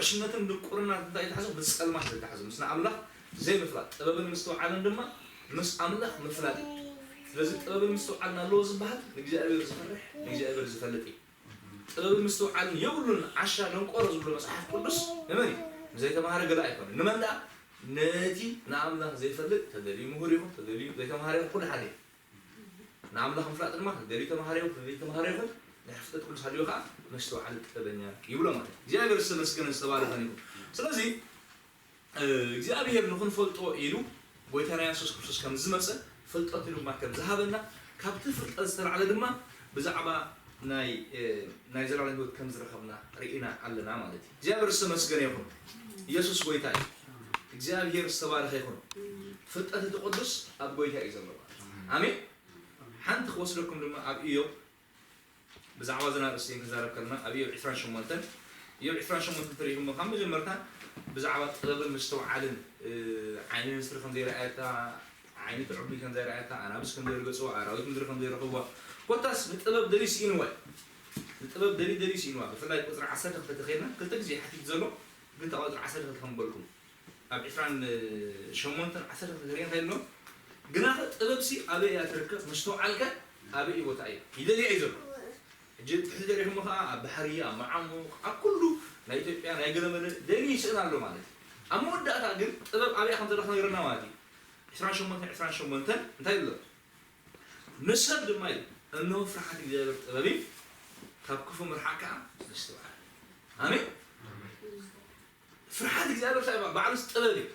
ዕሽነትን ድንቁርናን እንታይ ይተሓዞ? ምስ ጸልማት ዝተሓዞ፣ ምስ ንኣምላኽ ዘይምፍላጥ። ጥበብን ምስትውዓልን ድማ ምስ ኣምላኽ ምፍላጥ እዩ። ስለዚ ጥበብን ምስትውዓልን ኣለዎ ዝበሃል ንእግዚኣብሔር ዝፈርሕ፣ ንእግዚኣብሔር ዝፈልጥ እዩ። ጥበብን ምስትውዓልን የብሉን ዓሻ ደንቆሮ ዝብሎ መጽሓፍ ቅዱስ ንመን እዩ? ንዘይተማሃረ ገለ ኣይኮነን። ንመን ደኣ? ነቲ ንኣምላኽ ዘይፈልጥ፣ ተደልዩ ምሁር ይኹን፣ ተደልዩ ዘይተማሃረ ይኹን፣ ኩሉ ሓደ እዩ። ንኣምላኽ ምፍላጥ ድማ፣ ተደልዩ ተማሃረ ይኹን፣ ተደልዩ ዘይተማሃረ ይኹን፣ ድሕሪ ፍልጠት ቅዱስ ሃልዩ ከኣ መስተውዓሊ ጥበበኛ ይብሎ ማለት እዩ። እግዚኣብሔር ዝተመስገነ ዝተባረኸን ይኹን። ስለዚ፣ እ፣ እግዚኣብሔር ንኽንፈልጦ ኢሉ ጎይታና የሱስ ክርስቶስ ከም ዝመጸ፣ ፍልጠቱ ድማ ከም ዝሃበና፣ ካብቲ ፍልጠት ዝተላዕለ ድማ ብዛዕባ ናይ፣ እ፣ ናይ ዘላለም ህይወት ከም ዝረኸብና ርኢና ኣለና ማለት እዩ። እግዚኣብሔር ዝተመስገነ ይኹን። ኢየሱስ ጎይታ እዩ። እግዚኣብሔር ዝተባረኸ ይኹን። ፍልጠት እቲ ቅዱስ ኣብ ጎይታ እዩ ዘሎ ማለት እዩ። ኣሜን። ሓንቲ ክወስደኩም ድማ ኣብ ኢዮብ ብዛዕባ እዘን ኣርእስቲ ክንዛረብ ከለና፣ ኣብ ኢዮብ ዕስራን ሸሞንተን፣ ኢዮብ ዕስራን ሸሞንተን ትሪኢኹም ካብ መጀመርታ ብዛዕባ ጥበብን ምስትውዓልን፣ እ፣ ዓይኒ ንስሪ ከም ዘይረኣየታ፣ ዓይኒ ትዕቢ ከም ዘይረኣየታ፣ ኣናብስ ከም ዘይርገጽዋ፣ ኣራዊት ምድሪ ከም ዘይረኽብዋ፣ ኮታስ ንጥበብ ደልዩ ስኢንዋ እዩ። ንጥበብ ደልዩ ደልዩ ስኢንዋ። ብፍላይ ቁጽሪ ዓሰርተ ክልተ ተኸይድና፣ ክልተ ግዜ ሓቲት ዘሎ፣ ግን እታ ቁጽሪ ዓሰርተ ክልተ ከም በልኩም። ኣብ ዕስራን ሸሞንተን ዓሰርተ ክልተ ተሪእና ከይድና፣ ግናኸ ጥበብሲ ኣበይ እያ ትርከብ? መስተውዓልከ ኣበይ እዩ ቦታ እዩ? ይደልያ እዩ ዘሎ። ሕጂ ትሕቲ ደሪኹሞ ኸዓ ኣብ ባሕሪ፣ ኣብ መዓሙቕ፣ ኣብ ኩሉ ናይ ኢትዮጵያ ናይ ገለመለ ደልዩ ይስእን ኣሎ ማለት እዩ። ኣብ መወዳእታ ግን ጥበብ ኣበይ ከም ዘላ ክነግረና ማለት እዩ። ዕስራን ሸሞንተን ዕስራን ሸሞንተን እንታይ ይብሎ? ንሰብ ድማ እዩ። እነሆ ፍርሓት እግዚኣብሔር ጥበብ እዩ፣ ካብ ክፉ ምርሓቅ ከዓ ምስትውዓል። ኣሜን። ፍርሓት እግዚኣብሔር እንታይ እዩ? ባዕሉስ ጥበብ እዩ።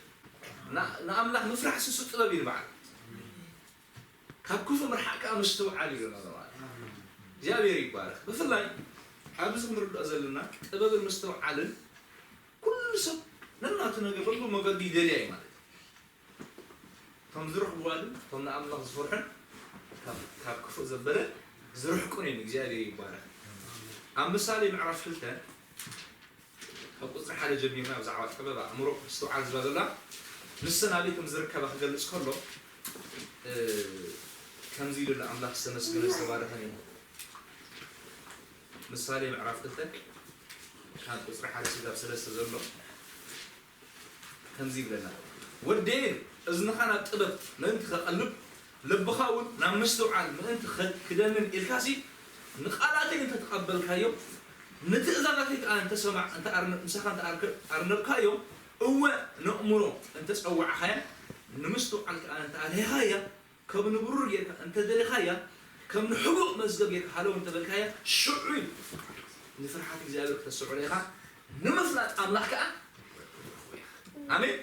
ና-፣ ንኣምላኽ ምፍራሕ ስሱ ጥበብ እዩ ንባዕሉ። ካብ ክፉ ምርሓቅ ከዓ ምስትውዓል እዩ ማለት። እግዚኣብሔር ይባረክ። ብፍላይ ኣብዚ ክንርድኦ ዘለና ጥበብን ምስትውዓልን ኩሉ ሰብ ነናቱ ነገር በሉ መገዲ ይደልያ እዩ ማለት እዩ። እቶም ዝረኽብዋ ግን እቶም ንኣምላኽ ዝፈርሑን ካብ፣ ካብ ክፉእ ዘበለ ዝርሕቁን እዮም። እግዚኣብሔር ይባረክ። ኣብ ምሳሌ ምዕራፍ ክልተ ካብ ቁፅሪ ሓደ ጀሚርና ብዛዕባ ጥበብ ኣእምሮ ምስትውዓል ዝብላ ዘላ ንሰን ኣበይ ከም ዝርከባ ክገልፅ ከሎ፣ እ፣ ከምዚ ኢሉ ኣሎ፣ ኣምላኽ ዝተመስገነ ዝተባረኸን እዩ። ምሳሌ ምዕራፍ ክልተ ካብ ቁፅሪ ሓደ ስጋብ ሰለስተ ዘሎ ከምዚ ይብለና፣ ወደየ እዝንኻ ናብ ጥበብ ምእንቲ ከቐልብ፣ ልብኻ እውን ናብ ምስትውዓል ምእንቲ ኸ-፣ ክደንን ኢልካሲ፣ ንቓላተይ እንተ ተቐበልካዮ፣ ንትእዛዛተይ ከኣ እንተ ሰማዕ-፣ እንተ ኣርነ-፣ ምሳኻ እንተ ኣርከ-፣ ኣርነብካዮ፣ እወ ነእምሮ እንተ ጸዋዕኻያ፣ ንምስትውዓል ከኣ እንተ ኣልሄኻያ፣ ከም ንብሩር ጌርካ እንተ ደሊኻያ፣ ከም ንሕቡእ መዝገብ ጌርካ ሃለው እንተ በልካያ፣ ሽዑ እዩ ንፍርሓት እግዚኣብሔር ክተስተውዕሎ ኢኻ፣ ንምፍላጥ ኣምላኽ ከኣ። ኣሜን።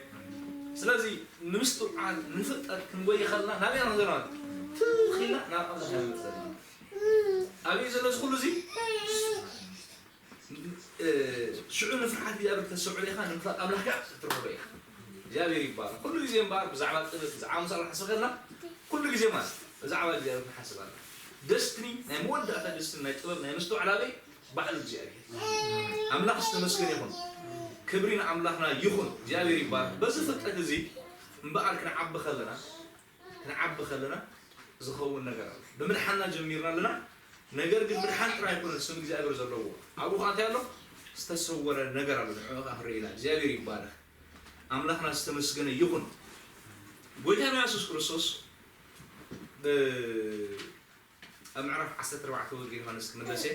ስለዚ ንምስትውዓል፣ ንፍልጠት ክንጎይ ከለና ናበይ ኢና ንዘረባ? ትኽ ኢልና ናብ ኣምላኽ ኢና ንመጽእ ዘለና። ኣበይ ዘሎ እዚ ኩሉ እዚ? እ፣ ሽዑ ንፍርሓት እግዚኣብሔር ክተስተውዕሎ ኢኻ፣ ንምፍላጥ ኣምላኽ ከኣ ክትረኽቦ ኢኻ። እግዚኣብሔር ይባረክ። ኩሉ ግዜ እምበኣር ብዛዕባ ጥበብ፣ ብዛዕባ ምሳሌ ክንሓስብ ከለና፣ ኩሉ ግዜ ማለት ብዛዕባ እግዚኣብሔር ክንሓስብ ኣለና። ደስትኒ፣ ናይ መወዳእታ ደስትኒ ናይ ጥበብ፣ ናይ ምስትውዓል ኣበይ? ባዕሉ እግዚኣብሔር። ኣምላኽ ዝተመስገነ ይኹን። ክብሪ ንኣምላኽና ይኹን። እግዚኣብሔር ይባረክ። በዚ ፍልጠት እዚ እምበኣር ክንዓቢ ከለና፣ ክንዓቢ ከለና ዝኸውን ነገር ኣሎ። ብምድሓንና ጀሚርና ኣለና። ነገር ግን ምድሓን ጥራይ ኣይኮነን ስም እግዚኣብሔር ዘለዎ። ኣብኡ ኸኣ እንታይ ኣሎ? ዝተሰወረ ነገር ኣሎ። ንዕኡ ኸኣ ክንርኢ ኢና። እግዚኣብሔር ይባረክ። ኣምላኽና ዝተመስገነ ይኹን። ጎይታና የሱስ ክርስቶስ ብ-፣ ኣብ ምዕራፍ ዓሰርተ ኣርባዕተ ወንጌል ዮሃንስ ክምለስ እየ።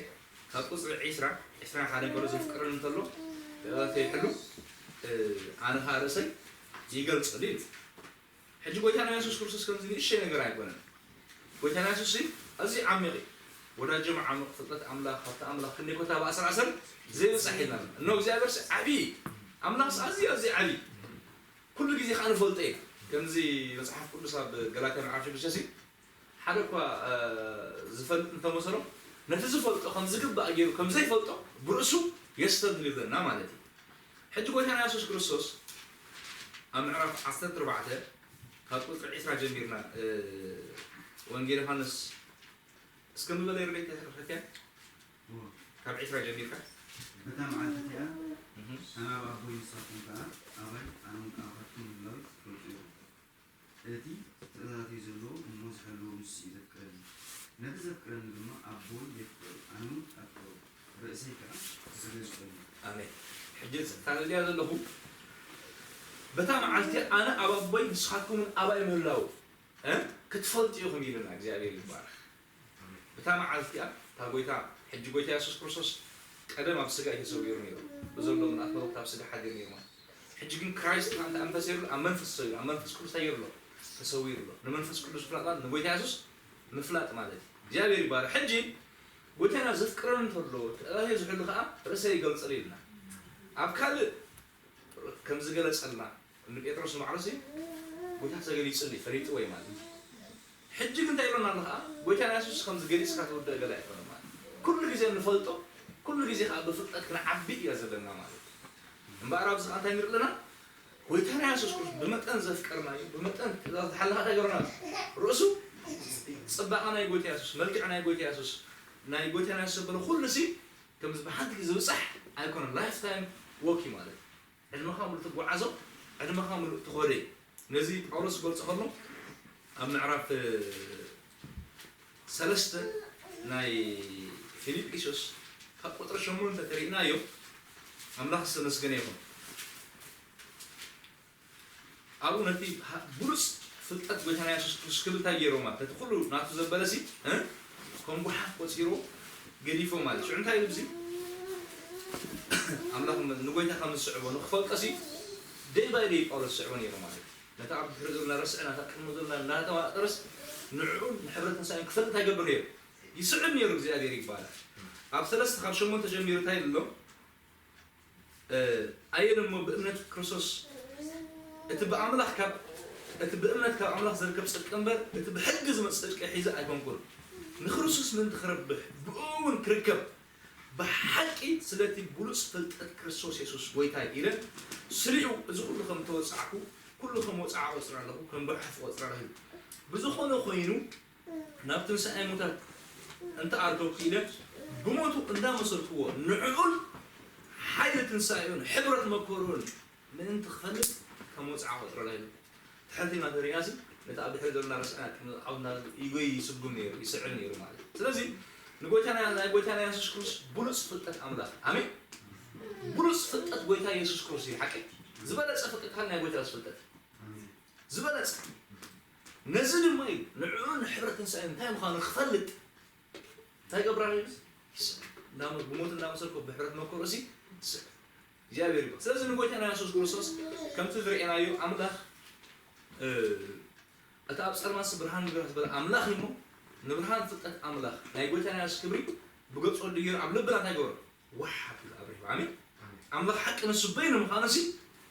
ካብ ቁጽሪ ዒስራ፣ ዒስራን ሓደን ከሎ ዘፍቅረኒ እንተሎ፣ ትእዛዛተይ ይሕሉ፣ እ፣ ኣነ ኸኣ ርእሰይ ይገልጸሉ ኢሉ። ሕጂ ጎይታና የሱስ ክርስቶስ ከምዚ ንእሽተይ ነገር ኣይኮነን። ጎይታና የሱስ እዚ ኣዝዩ ዓሚቕ እዩ። ወዳጆም ዓሚቕ ፍልጠት ኣምላኽ፣ ሃብቲ ኣምላኽ ክንደይ ኮታ ብኣሰር ኣሰር ዘይብጻሕ ኢልና። እነሆ እግዚኣብሔር ሲ ዓቢ እዩ። ኣምላኽ ሲ ኣዝዩ፣ ኣዝዩ ዓቢ እዩ። ኩሉ ግዜ ከኣ ንፈልጦ ኢና። ከምዚ መጽሓፍ ቅዱስ ኣብ ገላትያ ምዕራፍ ሽዱሽተ ሲ፣ ሓደ እኳ፣ እ፣ ዝፈልጥ እንተመሰሎ፣ ነቲ ዝፈልጦ ከም ዝግባእ ገይሩ ከም ዘይፈልጦ ብርእሱ የስተብህል ይብለና ማለት እዩ። ሕጂ ጎይታና የሱስ ክርስቶስ ኣብ ምዕራፍ ዓሰርተ ኣርባዕተ ካብ ቁጽሪ ዒስራ ጀሚርና፣ እ፣ ወንጌል ዮሃንስ እስከ ምበለ ይርለይ ተረፈትያ? እዎ። ካብ ዒስራ ጀሚርካ? በታ መዓልቲ እቲኣ እህ። ኣነ ኣብ ኣቦይ ንሳኹም ከኣ ኣባይ፣ ኣነ እውን ኣባትኩም ምህላወይ ክትፈልጡ ኢኹም። እቲ ትእዛዛተይ ዘለዎ እሞ ዝሕልዎ ንሱ እዩ ዘፍቅረኒ። ነቲ ዘፍቅረኒ ድማ ኣቦይ የፍቅሮ፣ ኣነ እውን ኣፍቅሮ፣ ርእሰይ ከኣ እገዝኦ እዩ። ኣሜን። ሕጂ እታ ዝብልያ ዘለኹ፣ በታ መዓልቲ ኣነ ኣብ ኣቦይ ንስኻትኩም እውን ኣባይ ምህላው፣ እ፣ ክትፈልጡ ኢኹም ኢልና። እግዚኣብሔር ይባረኽ። እታ መዓልቲ እቲኣ፣ እታ ጎይታ፣ ሕጂ ጎይታ የሱስ ክርስቶስ ቀደም ኣብ ስጋ እዩ ተሰዊሩ ነይሩ። ብዘሎ ምልኣት መለኮት ኣብ ስጋ ሓዲሩ ነይሩ ማለት። ሕጂ ግን ክራይስት ከኣ እንታይ መንፈስ የብሉ፣ ኣብ መንፈስ ተሰዊሩ፣ ኣብ መንፈስ ቅዱስ እንታይ ገይሩ ኣሎ? ተሰዊሩ ኣሎ። ንመንፈስ ቅዱስ ምፍላጥ ማለት ንጎይታ የሱስ ምፍላጥ ማለት እዩ። እግዚኣብሔር ይባረኽ። ሕጂ ጎይታና ዘፍቅረኒ እንተሎ፣ ትእዛዘ ዝሕሉ ከኣ ርእሰ ይገልጸሉ ኢልና። ኣብ ካልእ ከም ዝገለጸልና ንጴጥሮስ ንባዕሉሲ ጎይታ ተገሊጹ እዩ፣ ፈሊጥዎ እዩ ማለት እዩ። ሕጂ ግን እንታይ ይብለና ኣሎ ኸዓ? ጎይታና የሱስ ከም ዝገሊጽካ ትውድእ ገለ ኣይኮነን ማለት እዩ። ኩሉ ግዜ ንፈልጦ፣ ኩሉ ግዜ ኸዓ ብፍልጠት ክንዓቢ እያ ዘለና ማለት እዩ። እምበኣር ኣብዚ ኸዓ እንታይ ንርኢ ኣለና? ጎይታና የሱስ ክርስቶስ ብመጠን ዘፍቀርናዮ፣ ብመጠን ትእዛዝ ዝሓለኻ እንታይ ገይሩና? ርእሱ ጽባቐ ናይ ጎይታ የሱስ፣ መልክዕ ናይ ጎይታ የሱስ፣ ናይ ጎይታና የሱስ ዘበለ ኩሉሲ ከምዚ ብሓንቲ ግዜ ዝብጻሕ ኣይኮነን። ላይፍ ታይም ወክ እዩ ማለት እዩ። ዕድመኻ ሙሉእ ትጓዓዞ፣ ዕድመኻ ሙሉእ ትኸዶ እዩ። ነዚ ጳውሎስ ክገልጾ ከሎ ኣብ ምዕራፍ ሰለስተ ናይ ፊልጵስዩስ ካብ ቁጽሪ ሸሞንተ ተሪእናዮ፣ ኣምላኽ ዝተመስገነ ይኹን። ኣብኡ ነቲ ሃ-፣ ብሉጽ ፍልጠት ጎይታና የሱስ ክርስቶስ ክብል እንታይ ገይርዎ ማለት፣ ነቲ ኩሉ ናቱ ዘበለሲ፣ እ? ከም ጓሓፍ ቆጺርዎ ገዲፍዎ ማለት። ሽዑ እንታይ ኢሉ እዚ? ኣምላኽ ን-፣ ንጎይታ ከም ዝስዕቦ ንክፈልጦሲ፣ ደይ ባይ ደይ ጳውሎስ ዝስዕቦ ነይሩ ማለት እዩ። ነታ ኣብ ድሕሪኡ ዘላ ረስዐ፣ ናታ ቅድሚኡ ዘላ እናተዋጠረስ፣ ንዕኡን ንሕብረት ትንሳኤን ክፈልጥ እንታይ ይገብር ነይሩ? ይስዕብ ነይሩ። እግዚኣብሔር ይባላል። ኣብ ሰለስተ ካብ ሸሞንተ ጀሚሩ እንታይ ኣሎ? ኣየን እሞ ብእምነት ክርስቶስ፣ እቲ ብኣምላኽ ካብ እቲ ብእምነት ካብ ኣምላኽ ዝርከብ ጽድቂ እምበር፣ እቲ ብሕጊ ዝመጽእ ጽድቂ ሒዘ ኣይኮንኩን። ንክርስቶስ ምእንቲ ክረብሕ፣ ብእኡ እውን ክርከብ፣ ብሓቂ ስለቲ ብሉጽ ፍልጠት ክርስቶስ የሱስ ጐይታይ ኢለ፣ ስሪኡ እዚ ኩሉ ከም ተወጻዕኩ፣ ኩሉ ከም ወጻዓ ቆጽረ ኣለኹ፣ ከም ጓሓፍ ቆጽረ ኣለኹ። ብዝኾነ ኮይኑ፣ ናብ ትንሳኤ ሙታት እንተ ኣርገኩ ኢለ፣ ብሞቱ እንዳመሰልክዎ፣ ንዕኡን ሓይሊ ትንሳኤኡን ሕብረት መከሩን ምእንቲ ክፈልጥ ከም ወጻዓ ቆጽረ ኣለኹ። ትሕትና ተሪእናሲ፣ ነቲ ኣብ ድሕሪ ዘሎ እናረሳዕና፣ ቅድሚ ዓውድና ይጎይ ይስጉም ነይሩ፣ ይስዕብ ነይሩ ማለት እዩ። ስለዚ፣ ንጎይታና፣ ናይ ጎይታና የሱስ ክርስቶስ ብሉጽ ፍልጠት ኣምላኽ። ኣሜን። ብሉጽ ፍልጠት ጎይታ የሱስ ክርስቶስ እዩ፣ ሓቂ። ዝበለጸ ፍልጠት፣ ናይ ጎይታ የሱስ ፍልጠት። ዝበለጸ። ነዚ ድማ እዩ፣ ንዕኡን ሕብረት ትንሳኤ እንታይ ምዃኑ ክፈልጥ። እንታይ ገብራ ይብል? ይስዕብ። እንዳመ-፣ ብሞት እንዳመሰልኩ ብሕብረት መከሩ እሲ ይስዕብ። እግዚኣብሔር ይባርክ። ስለዚ ንጎይታና የሱስ ክርስቶስ ከምቲ ዝረኣናዮ ኣምላኽ፣ እ፣ እቲ ኣብ ጸልማትሲ ብርሃን ንግበር ዝበለ ኣምላኽ እዩ እሞ፣ ንብርሃን ፍልጠት ኣምላኽ ናይ ጎይታና የሱስ ክብሪ ብገጹ ወዲ ገይሩ ኣብ ልብና እንታይ ገበሮ? ዋሕ ኣቢሉ ኣብሪሁ። ኣሜን። ኣምላኽ ሓቂ ንሱ በይኑ ምዃኑ ሲ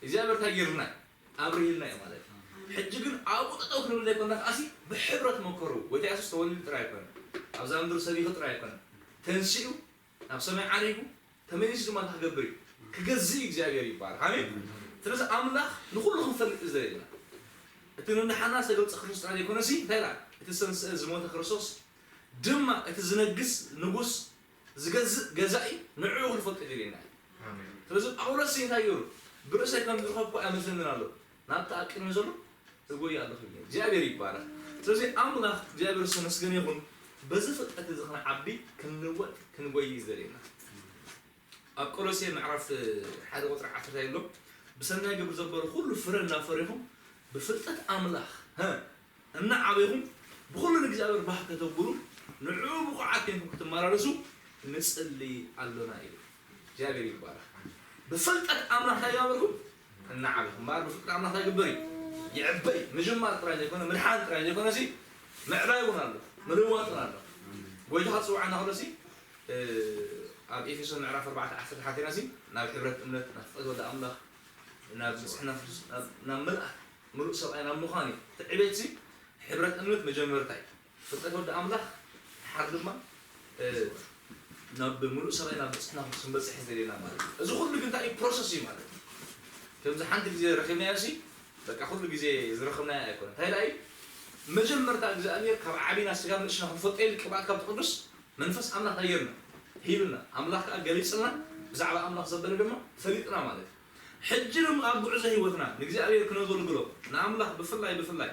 እግዚኣብሔር እንታይ ገይሩልና እዩ? ኣብሪህልና እዩ ማለት እዩ። ሕጂ ግን ኣብኡ ጠጠው ክንብል ዘይኮንና ከኣሲ ብሕብረት መከሩ። ጎይታ የሱስ ተወሊዱ ጥራይ ኣይኮነን። ኣብዛ ምድሪ ሰቢኹ ጥራይ ኣይኮነን። ተንሲኡ ናብ ሰማይ ዓሪጉ፣ ተመሊሱ ድማ እንታይ ክገብር እዩ? ክገዝእ እዩ። እግዚኣብሔር ይባረክ። ኣሜን። ስለዚ ኣምላኽ ንኹሉ ክንፈልጥ እዩ ዘድልየና። እቲ ንድሓና ዝተገልጸ ክርስቶስ ጥራይ ዘይኮነሲ፣ እንታይ ኢላ? እቲ ዝተንስአ ዝሞተ ክርስቶስ ድማ እቲ ዝነግስ ንጉስ ዝገዝእ ገዛኢ ንዕኡ ክንፈልጦ የድልየና እዩ። ኣሜን። ስለዚ ጳውሎስ እንታይ ገይሩ? ብርእሰይ ከም ዝረኸብኩ ኣይመስለንን ኣሎ። ናብቲ ኣብ ቅድሚ ዘሎ እጎይ ኣለኹ ይብል። እግዚኣብሔር ይባረክ። ስለዚ ኣምላኽ እግዚኣብሔር ዝተመስገነ ይኹን። በዚ ፍልጠት እዚ ክንዓቢ፣ ክንልወጥ፣ ክንጎይ እዩ ዘድልየና። ኣብ ቆሎሴ ምዕራፍ ሓደ ቁጽሪ ዓሰርተ ኣሎ። ብሰናይ ግብሪ ዘበለ ኩሉ ፍረ እናፈሪኹም ብፍልጠት ኣምላኽ፣ ሀ፣ እናዓበይኹም ብኹሉ ንእግዚኣብሔር ባህ ከተብሉ ንዕኡ ብቑዓት ኮይንኩም ክትመላለሱ ንጽሊ ኣሎና ኢሉ። እግዚኣብሔር ይባረክ። ብፍልጠት ኣምላኽ እንታይ ይገበርኩም? እናዓበይኩም። እምበኣር ብፍልጠት ኣምላኽ እንታይ ይግበር እዩ? ይዕበይ። ምጅማር ጥራይ ዘይኮነ፣ ምድሓን ጥራይ ዘይኮነ፣ ሲ ምዕባይ እውን ኣሎ፣ ምልዋጥ እውን ኣሎ። ጎይታ ክጽውዓና ከሎ ሲ፣ እ፣ ኣብ ኤፌሶን ምዕራፍ ኣርባዕተ ዓሰርተ ሓቲና ሲ፣ ናብ ሕብረት እምነት፣ ናብ ፍቕረት ወልደ ኣምላኽ፣ ናብ ንጽሕና ክርስቶስ፣ ናብ፣ ናብ ምልኣት፣ ምሉእ ሰብኣይ ናብ ምዃን እዩ። እቲ ዕቤት ሲ፣ ሕብረት እምነት መጀመርታ እዩ። ፍልጠት ወዲ ኣምላኽ ድሓር ድማ፣ እ፣ ናብ ምሉእ ሰብኣይ ናብ ንጽሕና ክንበጽሕ እዩ ዘድልየና ማለት እዩ። እዚ ኩሉ ግን እንታይ እዩ? ፕሮሰስ እዩ ማለት እዩ። ከምዚ ሓንቲ ግዜ ረኺብናዮ ሲ፣ በቃ ኩሉ ግዜ ዝረኸብናዮ ኣይኮነን። እንታይ ደኣ እዩ? መጀመርታ እግዚኣብሔር ካብ ዓቢና ስጋብ ንእሽና ክንፈልጦ ኢሉ ቅብኣት ካብ እቲ ቅዱስ መንፈስ ኣምላኽ እንታይ ጌርና? ሂብና። ኣምላኽ ከኣ ገሊጽልና፣ ብዛዕባ ኣምላኽ ዘበለ ድማ ፈሊጥና ማለት እዩ። ሕጂ ድማ ኣብ ጉዕዞ ህይወትና ንእግዚኣብሔር ክነገልግሎ፣ ንኣምላኽ ብፍላይ ብፍላይ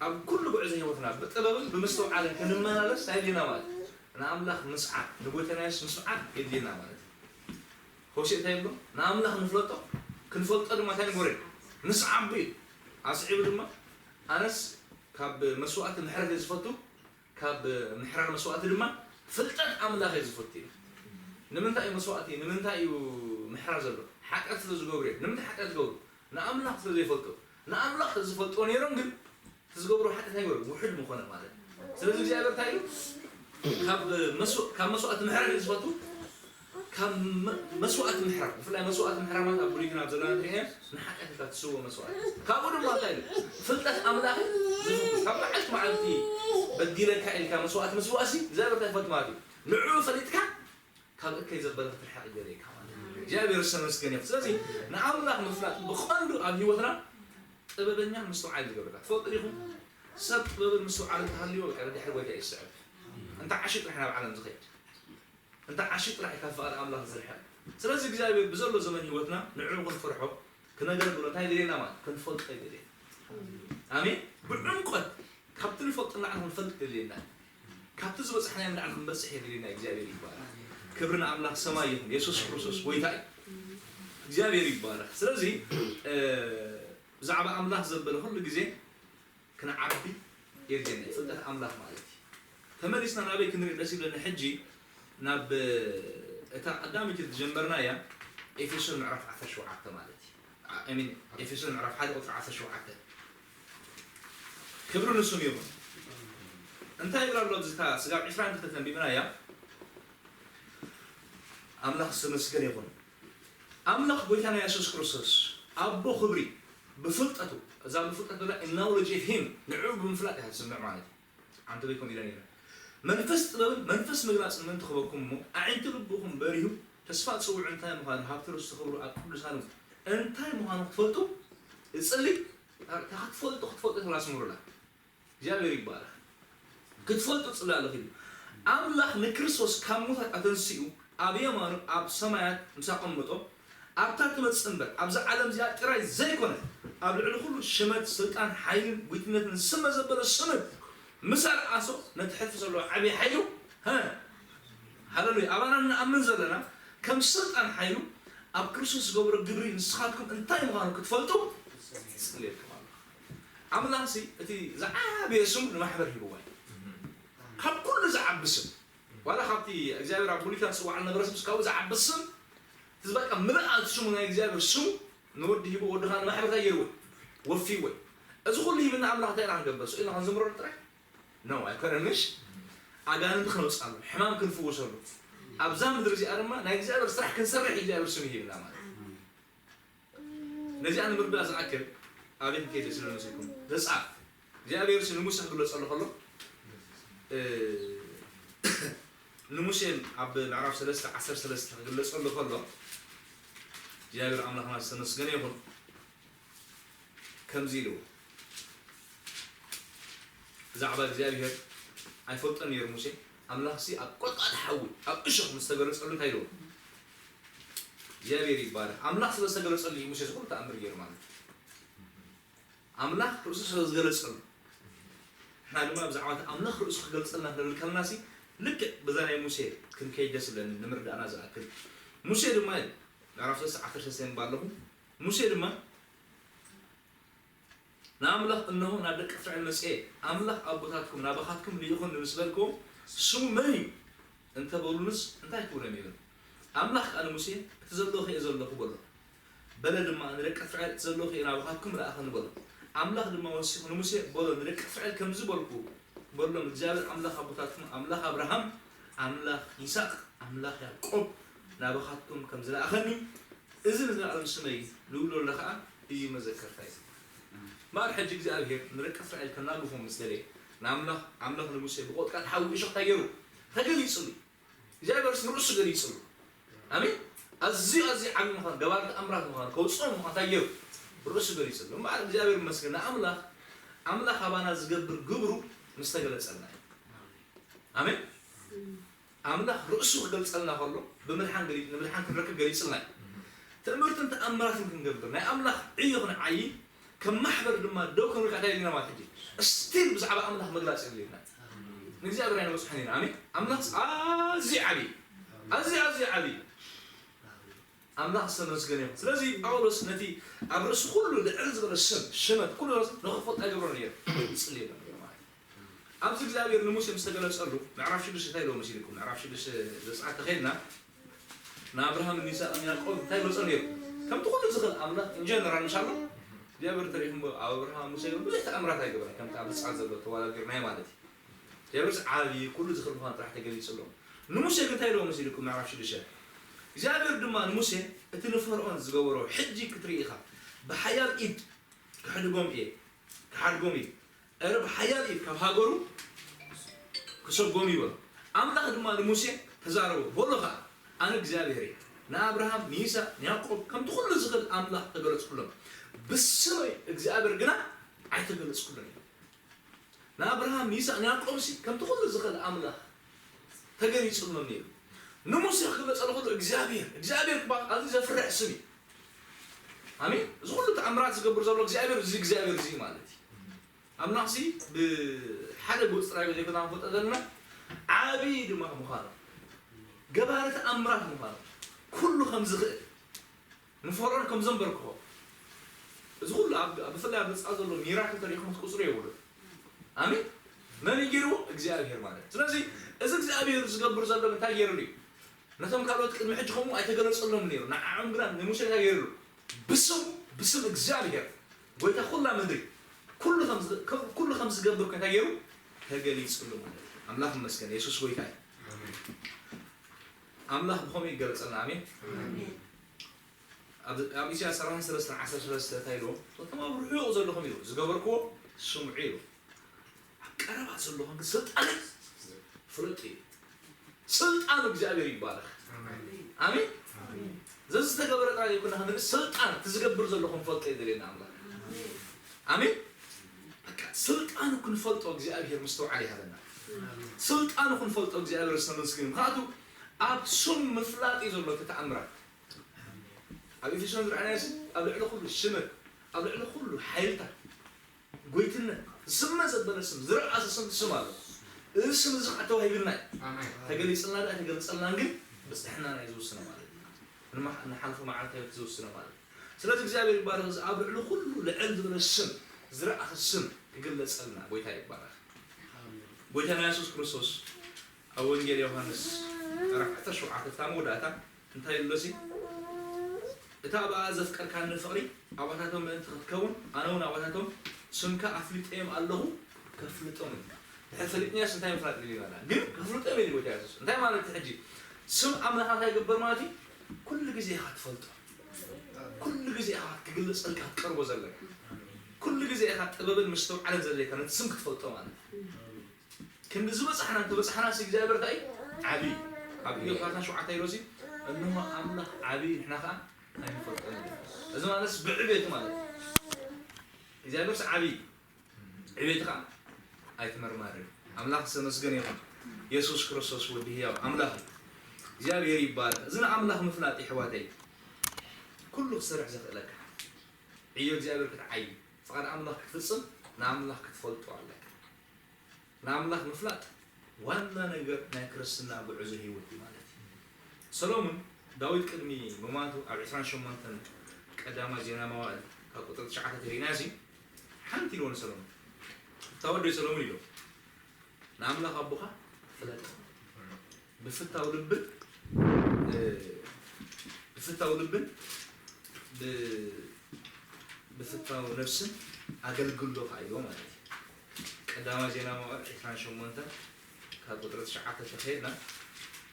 ኣብ ኩሉ ጉዕዞ ህይወትና ብጥበብን ብምስትውዓልን ክንመላለስ እንታይ የድልየና ማለት እዩ? ንኣምላኽ ምስዓብ፣ ንጎይታ የሱስ ምስዓብ የድልየና ማለት እዩ። ሆሴዕ እንታይ ይብሎ? ንኣምላኽ ንፍለጦ፣ ክንፈልጦ ድማ እንታይ ንግበሮ? ንስዓቦ እዩ። ኣስዒቡ ድማ፣ ኣነስ ካብ መስዋእቲ ምሕረት እየ ዝፈቱ፣ ካብ ምሕራር መስዋእቲ ድማ ፍልጠት ኣምላኽ እየ ዝፈቱ እዩ። ንምንታይ እዩ መስዋእቲ? ንምንታይ እዩ ምሕራር ዘሎ? ሓጢኣት ስለ ዝገብሩ እዮም። ንምንታይ ሓጢኣት ዝገብሩ? ንኣምላኽ ስለ ዘይፈልጡ። ንኣምላኽ ስለ ዝፈልጥዎ ነይሮም ግን እቲ ዝገብሮ ሓጢኣት እንታይ ይገብሩ? ውሑድ ምኾነ ማለት እዩ። ስለዚ እግዚኣብሔር እንታይ ኢሉ? ካብ መስዋ-፣ ካብ መስዋእቲ ምሕራር እዩ ዝፈቱ። ካብ መ-፣ መስዋእቲ ምሕራር፣ ብፍላይ መስዋእቲ ምሕራር ማለት ኣብ ብሉይ ኪዳን ኣብ ዘለና ንሪኦ ንሓጢኣት ኢልካ ትስውኦ መስዋእቲ። ካብኡ ድማ እንታይ ኢሉ? ፍልጠት ኣምላኽ ዝፍቱ። ካብ መዓልቲ መዓልቲ በዲለካ ኢልካ መስዋእቲ ምስዋእሲ እግዚኣብሔር እንታይ ይፈቱ ማለት እዩ? ንዕኡ ፈሊጥካ ካብ እከይ ዘበለ ክትርሕቕ ይደልየካ ማለት እዩ። እግዚኣብሔር ዝተመስገነ ይኹን። ስለዚ ንኣምላኽ ምፍላጥ ብቐንዱ ኣብ ህይወትና ጥበበኛ ምስትውዓል ዝገብረካ። ትፈልጡ ዲኹም? ሰብ ጥበብን ምስትውዓልን እንተሃልይዎ በቃ ደድሕሪ ጎይታ እዩ ዝስዕብ። እንተ ዓሽዩ ጥራሕ ናብ ዓለም ዝኸይድ። እንተ ዓሽዩ ጥራሕ እዩ ካብ ፍቓድ ኣምላኽ ዝርሕቕ። ስለዚ እግዚኣብሔር ብዘሎ ዘመን ህይወትና ንዕኡ ክንፈርሖ፣ ክነገልግሎ እንታይ የድልየና ማለት? ክንፈልጦ የድልየና። ኣሜን። ብዕምቆት ካብቲ ንፈልጦ ንላዕሊ ክንፈልጥ የድልየና። ካብቲ ዝበጻሕናዮ ንላዕሊ ክንበጽሕ የድልየና። እግዚኣብሔር ይባረኽ። ክብሪ ንኣምላኽ ሰማይ ይኹን። የሱስ ክርስቶስ ጎይታ እዩ። እግዚኣብሔር ይባረኽ። ስለዚ፣ እ፣ ብዛዕባ ኣምላኽ ዘበለ ኩሉ ግዜ ክንዓቢ የድልየና እዩ። ፍልጠት ኣምላኽ ማለት እዩ። ተመሊስና ናበይ ክንርኢ ደስ ይብለኒ? ሕጂ ናብ እታ ቀዳመይቲ ዝጀመርናያ ኤፌሶን ምዕራፍ ዓሰርተ ሸውዓተ ማለት እዩ። አ-፣ I mean፣ ኤፌሶን ምዕራፍ ሓደ ቁጽሪ ዓሰርተ ሸውዓተ። ክብሪ ንስሙ ይኹን። እንታይ ይብል ኣሎ ኣብዚ? እታ ስጋብ ዕስራን ክልተን ተንቢብና እያ። ኣምላኽ ዝተመስገነ ይኹን። ኣምላኽ ጎይታና የሱስ ክርስቶስ ኣቦ ክብሪ ብፍልጠቱ፣ እዛ ብፍልጠት ብላ knowledge of him፣ ንዕኡ ብምፍላጥ እያ ትስምዕ ማለት እዩ። ኣንተ በይኮም ኢለን ኢለን መንፈስ ጥበብን መንፈስ ምግላጽን ምእንቲ ክበኩም እሞ ኣዒንቲ ልብኹም በሪሁ ተስፋ ጽውዑ እንታይ ምዃኑ ሃብቲ ርስቲ ክብሩ ኣብ ቅዱሳኑ እንታይ ምዃኑ ክትፈልጡ እጽሊ። እታ ክትፈልጡ ክትፈልጡ ተላስምሩላ እግዚኣብሔር ይባረክ። ክትፈልጡ ጽላለ ኪዱ ኣምላኽ ንክርስቶስ ካብ ሙታት ኣተንሲኡ ኣብ የማኑ ኣብ ሰማያት ምስ ኣቐመጦ ኣብታ ትመጽእ እምበር ኣብዛ ዓለም እዚኣ ጥራይ ዘይኮነ ኣብ ልዕሊ ኩሉ ሽመት ስልጣን ሓይልን ጉይትነትን ዝስመ ዘበለ ስምን ምስ ኣርኣሶ ነቲ ሕልፊ ዘለዎ ዓብዪ ሓይሉ ሃለሉያ ኣባና እንኣምን ዘለና ከም ስልጣን ሓይሉ ኣብ ክርስቶስ ዝገበሮ ግብሪ ንስኻትኩም እንታይ ምዃኑ ክትፈልጡ ይጽልየልኩም ኣሎ። ኣምላኽሲ እቲ ዝዓበየ ስሙ ንማሕበር ሂብዋ እዩ። ካብ ኩሉ ዝዓቢ ስም ዋላ ካብቲ እግዚኣብሔር ኣብ ብሉይ ኪዳን ዝጽዋዕ ዝነበረ ስምስ ካብኡ ዝዓቢ ስም እቲ በቃ ምልኣት ስሙ ናይ እግዚኣብሔር ስሙ ንወዲ ሂቡ ወዲ ኸዓ ንማሕበር እንታይ ገይርዎ ወፊዎ እዩ። እዚ ኩሉ ሂብና ኣምላኽ እንታይ ኢና ክንገብር ስኢልና ክንዝምረሉ ጥራይ ነው ኣይኮነን ምሽ ኣጋንንቲ ክነውፅኣሉ ሕማም ክንፍወሰሉ ኣብዛ ምድሪ እዚኣ ድማ ናይ እግዚኣብሔር ስራሕ ክንሰርሕ እግዚኣብሔር ስሙ ሂብና ማለት ነዚኣ ንምርዳእ ዝኣክል ኣበይ ከይደ ስለ መሲልኩም ዘጻፍ እግዚኣብሔር ንሙሴ ክግለጸሉ ከሎ ንሙሴን ኣብ ምዕራፍ ሰለስተ ዓሰርተ ሰለስተ ክግለጸሉ ከሎ እግዚኣብሔር ኣምላኽና ዝተመስገነ ይኹን ከምዚ ኢልዎ ብዛዕባ እግዚኣብሔር ኣይፈልጦን ነይሩ ሙሴ ኣምላኽሲ ኣብ ቆጣት ሓዊ ኣብ እሾኽ ምስ ተገለጸሉ እንታይ ኢልዎ እግዚኣብሔር ይባረክ ኣምላኽ ስለ ዝተገለጸሉ እዩ ሙሴ ዝኩሉ ተኣምር ገይሩ ማለት ኣምላኽ ርእሱ ስለ ዝገለጸሉ ንሕና ድማ ብዛዕባ እቲ ኣምላኽ ርእሱ ክገልጸልና ክንብል ከለና ሲ ልክዕ በዛ ናይ ሙሴ ክንከይድ ደስ ብለኒ ንምርዳእና ዝኣክል ሙሴ ድማ እዩ ምዕራፍ ሰለስተ ዓሰርተ ሰለስተ የንባ ኣለኹ ሙሴ ድማ ንኣምላኽ እነሆ ናብ ደቂ እስራኤል መጽኤ ኣምላኽ ኣቦታትኩም ናባኻትኩም ልኢኹኒ ምስ በልክዎም ስሙ መን እዩ እንተ በሉንስ እንታይ ክብሎም ይብል ኣምላኽ ከኣ ንሙሴ እቲ ዘለኹ እየ ዘለኹ በሎ በለ ድማ ንደቂ እስራኤል እቲ ዘለኹ እየ ናባኻትኩም ልኣኸኒ በሎ ኣምላኽ ድማ ወሲኹ ንሙሴ በሎ ንደቂ እስራኤል ከምዚ በልኩ በሎም እግዚኣብሔር ኣምላኽ ኣቦታትኩም ኣምላኽ ኣብርሃም ኣምላኽ ይስሐቅ ኣምላኽ ያዕቆብ ናባኻትኩም ከም ዝለኣኸኒ እዚ ንዘለኣለም ስመይ ልውለሎ ከዓ እዩ መዘከርታይ እምበኣር ሕጂ እግዚኣብሔር ንደቂ እስራኤል ከናግፎም ምስ ደለየ ንኣምላኽ ኣምላኽ ንሙሴ ብቆጥቃጥ ሓዊ እሾኽ እንታይ ገይሩ ተገሊጹሉ እግዚኣብሔር ንርእሱ ገሊጹሉ ኣሜን ኣዝዩ ኣዝዩ ዓብዪ ምዃኑ ገባር ተኣምራት ምዃኑ ከውፅኦም ምዃኑ እንታይ ገይሩ ርእሱ ገሊጹሉ እምበኣር እግዚኣብሔር ይመስገን ንኣምላኽ ኣምላኽ ኣባና ዝገብር ግብሩ ምስ ተገለጸልና እዩ ኣሜን ኣምላኽ ርእሱ ክገልጸልና ከሎ ብምድሓን ንምድሓን ክንረክብ ገሊጽልና እዩ ትእምርትን ተኣምራትን ክንገብር ናይ ኣምላኽ ዕዮ ክንዓይ ከም ማሕበር ድማ ደው ክንብል እንታይ ኢልና ማለት ሕጂ ስቲል ብዛዕባ ኣምላኽ ምግላጽ የድልየና ንእግዚኣብሔር ኣይንበጽሖን ኢና ኣሜን ኣምላኽ ኣዝዩ ዓብዪ ኣዝዩ ኣዝዩ ዓብዪ ኣምላኽ ዝተመስገነ ይኹን ስለዚ ጳውሎስ ነቲ ኣብ ርእሲ ኩሉ ልዕል ዝበለ ስም ሽመት ኩሉ ንኽፈልጣ ይገብሮ ነይሩ ይጽልየሉ ነይሩ ማለት ኣብዚ እግዚኣብሔር ንሙሴ ምስ ተገለጸሉ ምዕራፍ ሽዱሽተ እንታይ ኢልዎ መሲልኩም ምዕራፍ ሽዱሽተ ዘጽኣት ተኸይድና ንኣብርሃም ንይስሐቅ ንያዕቆብ እንታይ ይገልጾ ነይሩ ከምቲ ኩሉ ዝኽእል ኣምላኽ ኢንጀነራል ምሻሎ እግዚኣብሔር ተሪኢኹም ኣብ ኣብርሃም ሙሴ ብዙሕ ተኣምራት ኣይገበረ ከምቲ ኣብ ዘጽኣት ዘሎ ተዋዳዲርናዮ ማለት እዩ እግዚኣብሔር ዓብዪ ኩሉ ዝኽእል ምዃኑ ጥራሕ ተገሊጹ ኣሎ ንሙሴ ግን እንታይ ኢልዎ መሲልኩም ምዕራፍ ሽዱሽተ እግዚኣብሔር ድማ ንሙሴ እቲ ንፈርኦን ዝገበሮ ሕጂ ክትርኢ ኢኻ ብሓያል ኢድ ክሕድጎም እየ ክሓድጎም እዩ እረ ብሓያል ኢድ ካብ ሃገሩ ክሰጎም ይበሎ ኣምላኽ ድማ ንሙሴ ተዛረቦ በሎ ኸዓ ኣነ እግዚኣብሔር እየ ንኣብርሃም ንይስሐቅ ንያዕቆብ ከምቲ ኩሉ ዝኽእል ኣምላኽ ተገለጽኩሎም ብስመይ እግዚኣብሔር ግና ኣይተገለጽኩሎም እየ ንኣብርሃም ንይስሐቅ ንያዕቆብ ሲ ከምቲ ኩሉ ዝኽእል ኣምላኽ ተገሊጹሎም ነይሩ ንሙሴ ክግለጸሉ ከሎ እግዚኣብሔር እግዚኣብሔር ክበሃል ኣዝዩ ዘፍርሕ ስም እዩ ኣሜን እዚ ኩሉ ተኣምራት ዝገብር ዘሎ እግዚኣብሔር እዚ እግዚኣብሔር እዚ ማለት እዩ ኣምላኽሲ ብሓደ ገጹ ጥራይ ዘይኮና ክንፈልጦ ዘለና ዓብዪ ድማ ምዃኑ ገባሪ ተኣምራት ምዃኑ ኩሉ ከም ዝኽእል ንፈርዖን ከም ዘንበርክኾ እዚ ኩሉ ብፍላይ ኣብ መፅኣ ዘሎ ሚራክል ተሪኢኹም ክትቁፅሩ የብሉ ኣሜን መን ገይርዎ እግዚኣብሔር ማለት ስለዚ እዚ እግዚኣብሔር ዝገብር ዘሎ እንታይ ገይሩሉ እዩ ነቶም ካልኦት ቅድሚ ሕጂ ከምኡ ኣይተገለጸሎም ነይሩ ንዓዖም ግና ንሙሴ እንታይ ገይሩሉ ብስሙ ብስም እግዚኣብሔር ጎይታ ኩላ ምድሪ ኩሉ ከም ዝገብር እንታይ ገይሩ ተገሊጽሉ ማለት እዩ። ኣምላኽ ይመስገን፣ የሱስ ጎይታ እዩ። ኣምላኽ ብኸምኡ ይገለጸልና። ኣሜን። ኣብ ኢሳያስ ኣርባዕተ ሰለስተ ዓሰርተ ሰለስተ እንታይ ኢሉ? እቶም ኣብ ርሑቕ ዘለኹም ኢሉ ዝገበርክዎ ስምዑ ኢሉ። ኣብ ቀረባ ዘለኹም ግን ስልጣን ፍለጡ እዩ። ስልጣኑ እግዚኣብሔር ይባረኽ። ኣሜን። ዘዝተገበረ ጥራይ ይኩን፣ ንክንርኢ ስልጣን እቲ ዝገብር ዘሎ ክንፈልጦ ይደልየና ኣምላኽ። ኣሜን። በቃ ስልጣኑ ክንፈልጦ እግዚኣብሔር ምስትውዓል ይሃበና። ስልጣኑ ክንፈልጦ እግዚኣብሔር ዝተመስገነ። ምክንያቱ ኣብ ስም ምፍላጥ እዩ ዘሎ እቲ ተኣምራት። ኣብ ኤፌሶን ዝረኣናዮ ስም ኣብ ልዕሊ ኩሉ ሽመት፣ ኣብ ልዕሊ ኩሉ ሓይልታት፣ ጎይትነት፣ ዝስመ ዘበለ ስም፣ ዝረኣሰ ስም፣ ስም ኣሎ። እዚ ስም እዚ ከዓ ተዋሂብልና እዩ። ኣሜን። ተገሊጽልና ደኣ ተገልጸልናን ግን ብጽሕናና እዩ ዝውስነ ማለት እዩ። ንማ-፣ ንሓልፎ መዓልታዊ ዝውስነ ማለት እዩ። ስለዚ እግዚኣብሔር ይባረኽ። እዚ ኣብ ልዕሊ ኩሉ ልዕል ዝበለ ስም፣ ዝረኣሰ ስም ክግለጸልና ጎይታ ይባረኽ። ጎይታና የሱስ ክርስቶስ ኣብ ወንጌል ዮሃንስ ምዕራፍ ዓሰርተ ሸውዓተ እታ መወዳእታ እንታይ ኢሉ ሲ? እታ ብኣ ዘፍቀርካኒ ፍቕሪ ኣባታቶም ምእንቲ ክትከውን ኣነ እውን ኣባታቶም ስምካ ኣፍሊጠዮም ኣለኹ፣ ከፍልጦም እዩ። ድሕሪ ፈሊጥናዮስ እንታይ ምፍላጥ ድልዩና? ግን ከፍልጦም እዩ ጎይታ የሱስ። እንታይ ማለት እዩ ሕጂ? ስም ኣምላኽ እንታይ ይገብር ማለት እዩ? ኩሉ ግዜ ኢኻ ትፈልጦ። ኩሉ ግዜ ኢኻ ክግለጸልካ ክትቀርቦ ዘለካ። ኩሉ ግዜ ኢኻ ጥበብን ምስትውዓልን ዘለካ ነቲ ስም ክትፈልጦ ማለት እዩ። ክንዲ ዝበጻሕና እንተበጻሕና ሲ እግዚኣብሔር እንታይ እዩ? ዓቢ እዩ። ኣብ ኢዮብ ሰላሳ ሸውዓተ ኢሎሲ እንሆ ኣምላኽ ዓቢ እዩ፣ ንሕና ከኣ ኣይንፈልጦን እዩ። እዚ ማለትስ ብዕቤቱ ማለት እዩ። እግዚኣብሔርስ ዓቢ እዩ። ዕቤቱ ከኣ ኣይትመርማርን። ኣምላኽ ዝተመስገነ ይኹን። የሱስ ክርስቶስ ወዲ ህያው ኣምላኽ እዩ። እግዚኣብሔር ይባረኽ። እዚ ንኣምላኽ ምፍላጥ የሕዋተይ ኩሉ ክሰርሕ ዘኽእለካ። ዕዮ እግዚኣብሔር ክትዓዪ፣ ፍቓድ ኣምላኽ ክትፍጽም ንኣምላኽ ክትፈልጦ ኣለካ። ንኣምላኽ ምፍላጥ ዋና ነገር ናይ ክርስትና ጉዕዞ ህይወት እዩ ማለት እዩ። ሰሎሞን ዳዊት ቅድሚ ምማቱ ኣብ ዕስራን ሸሞንተን ቀዳማይ ዜና መዋእል ካብ ቁጽሪ ትሽዓተ ተሪእናሲ ሓንቲ ኢልዎ ንሰሎሞን፣ እታ ወደይ ሰሎሞን ኢሎ ንኣምላኽ ኣቦኻ ፍለጥ። ብፍታው ልብን ብፍታው ልብን ብፍታው ነፍስን ኣገልግሎ ከኣ ኢልዎ ማለት እዩ። ቀዳማይ ዜና መዋእል ዕስራን ሸሞንተን ካብ ቁጽሪ ትሽዓተ ተኸይድና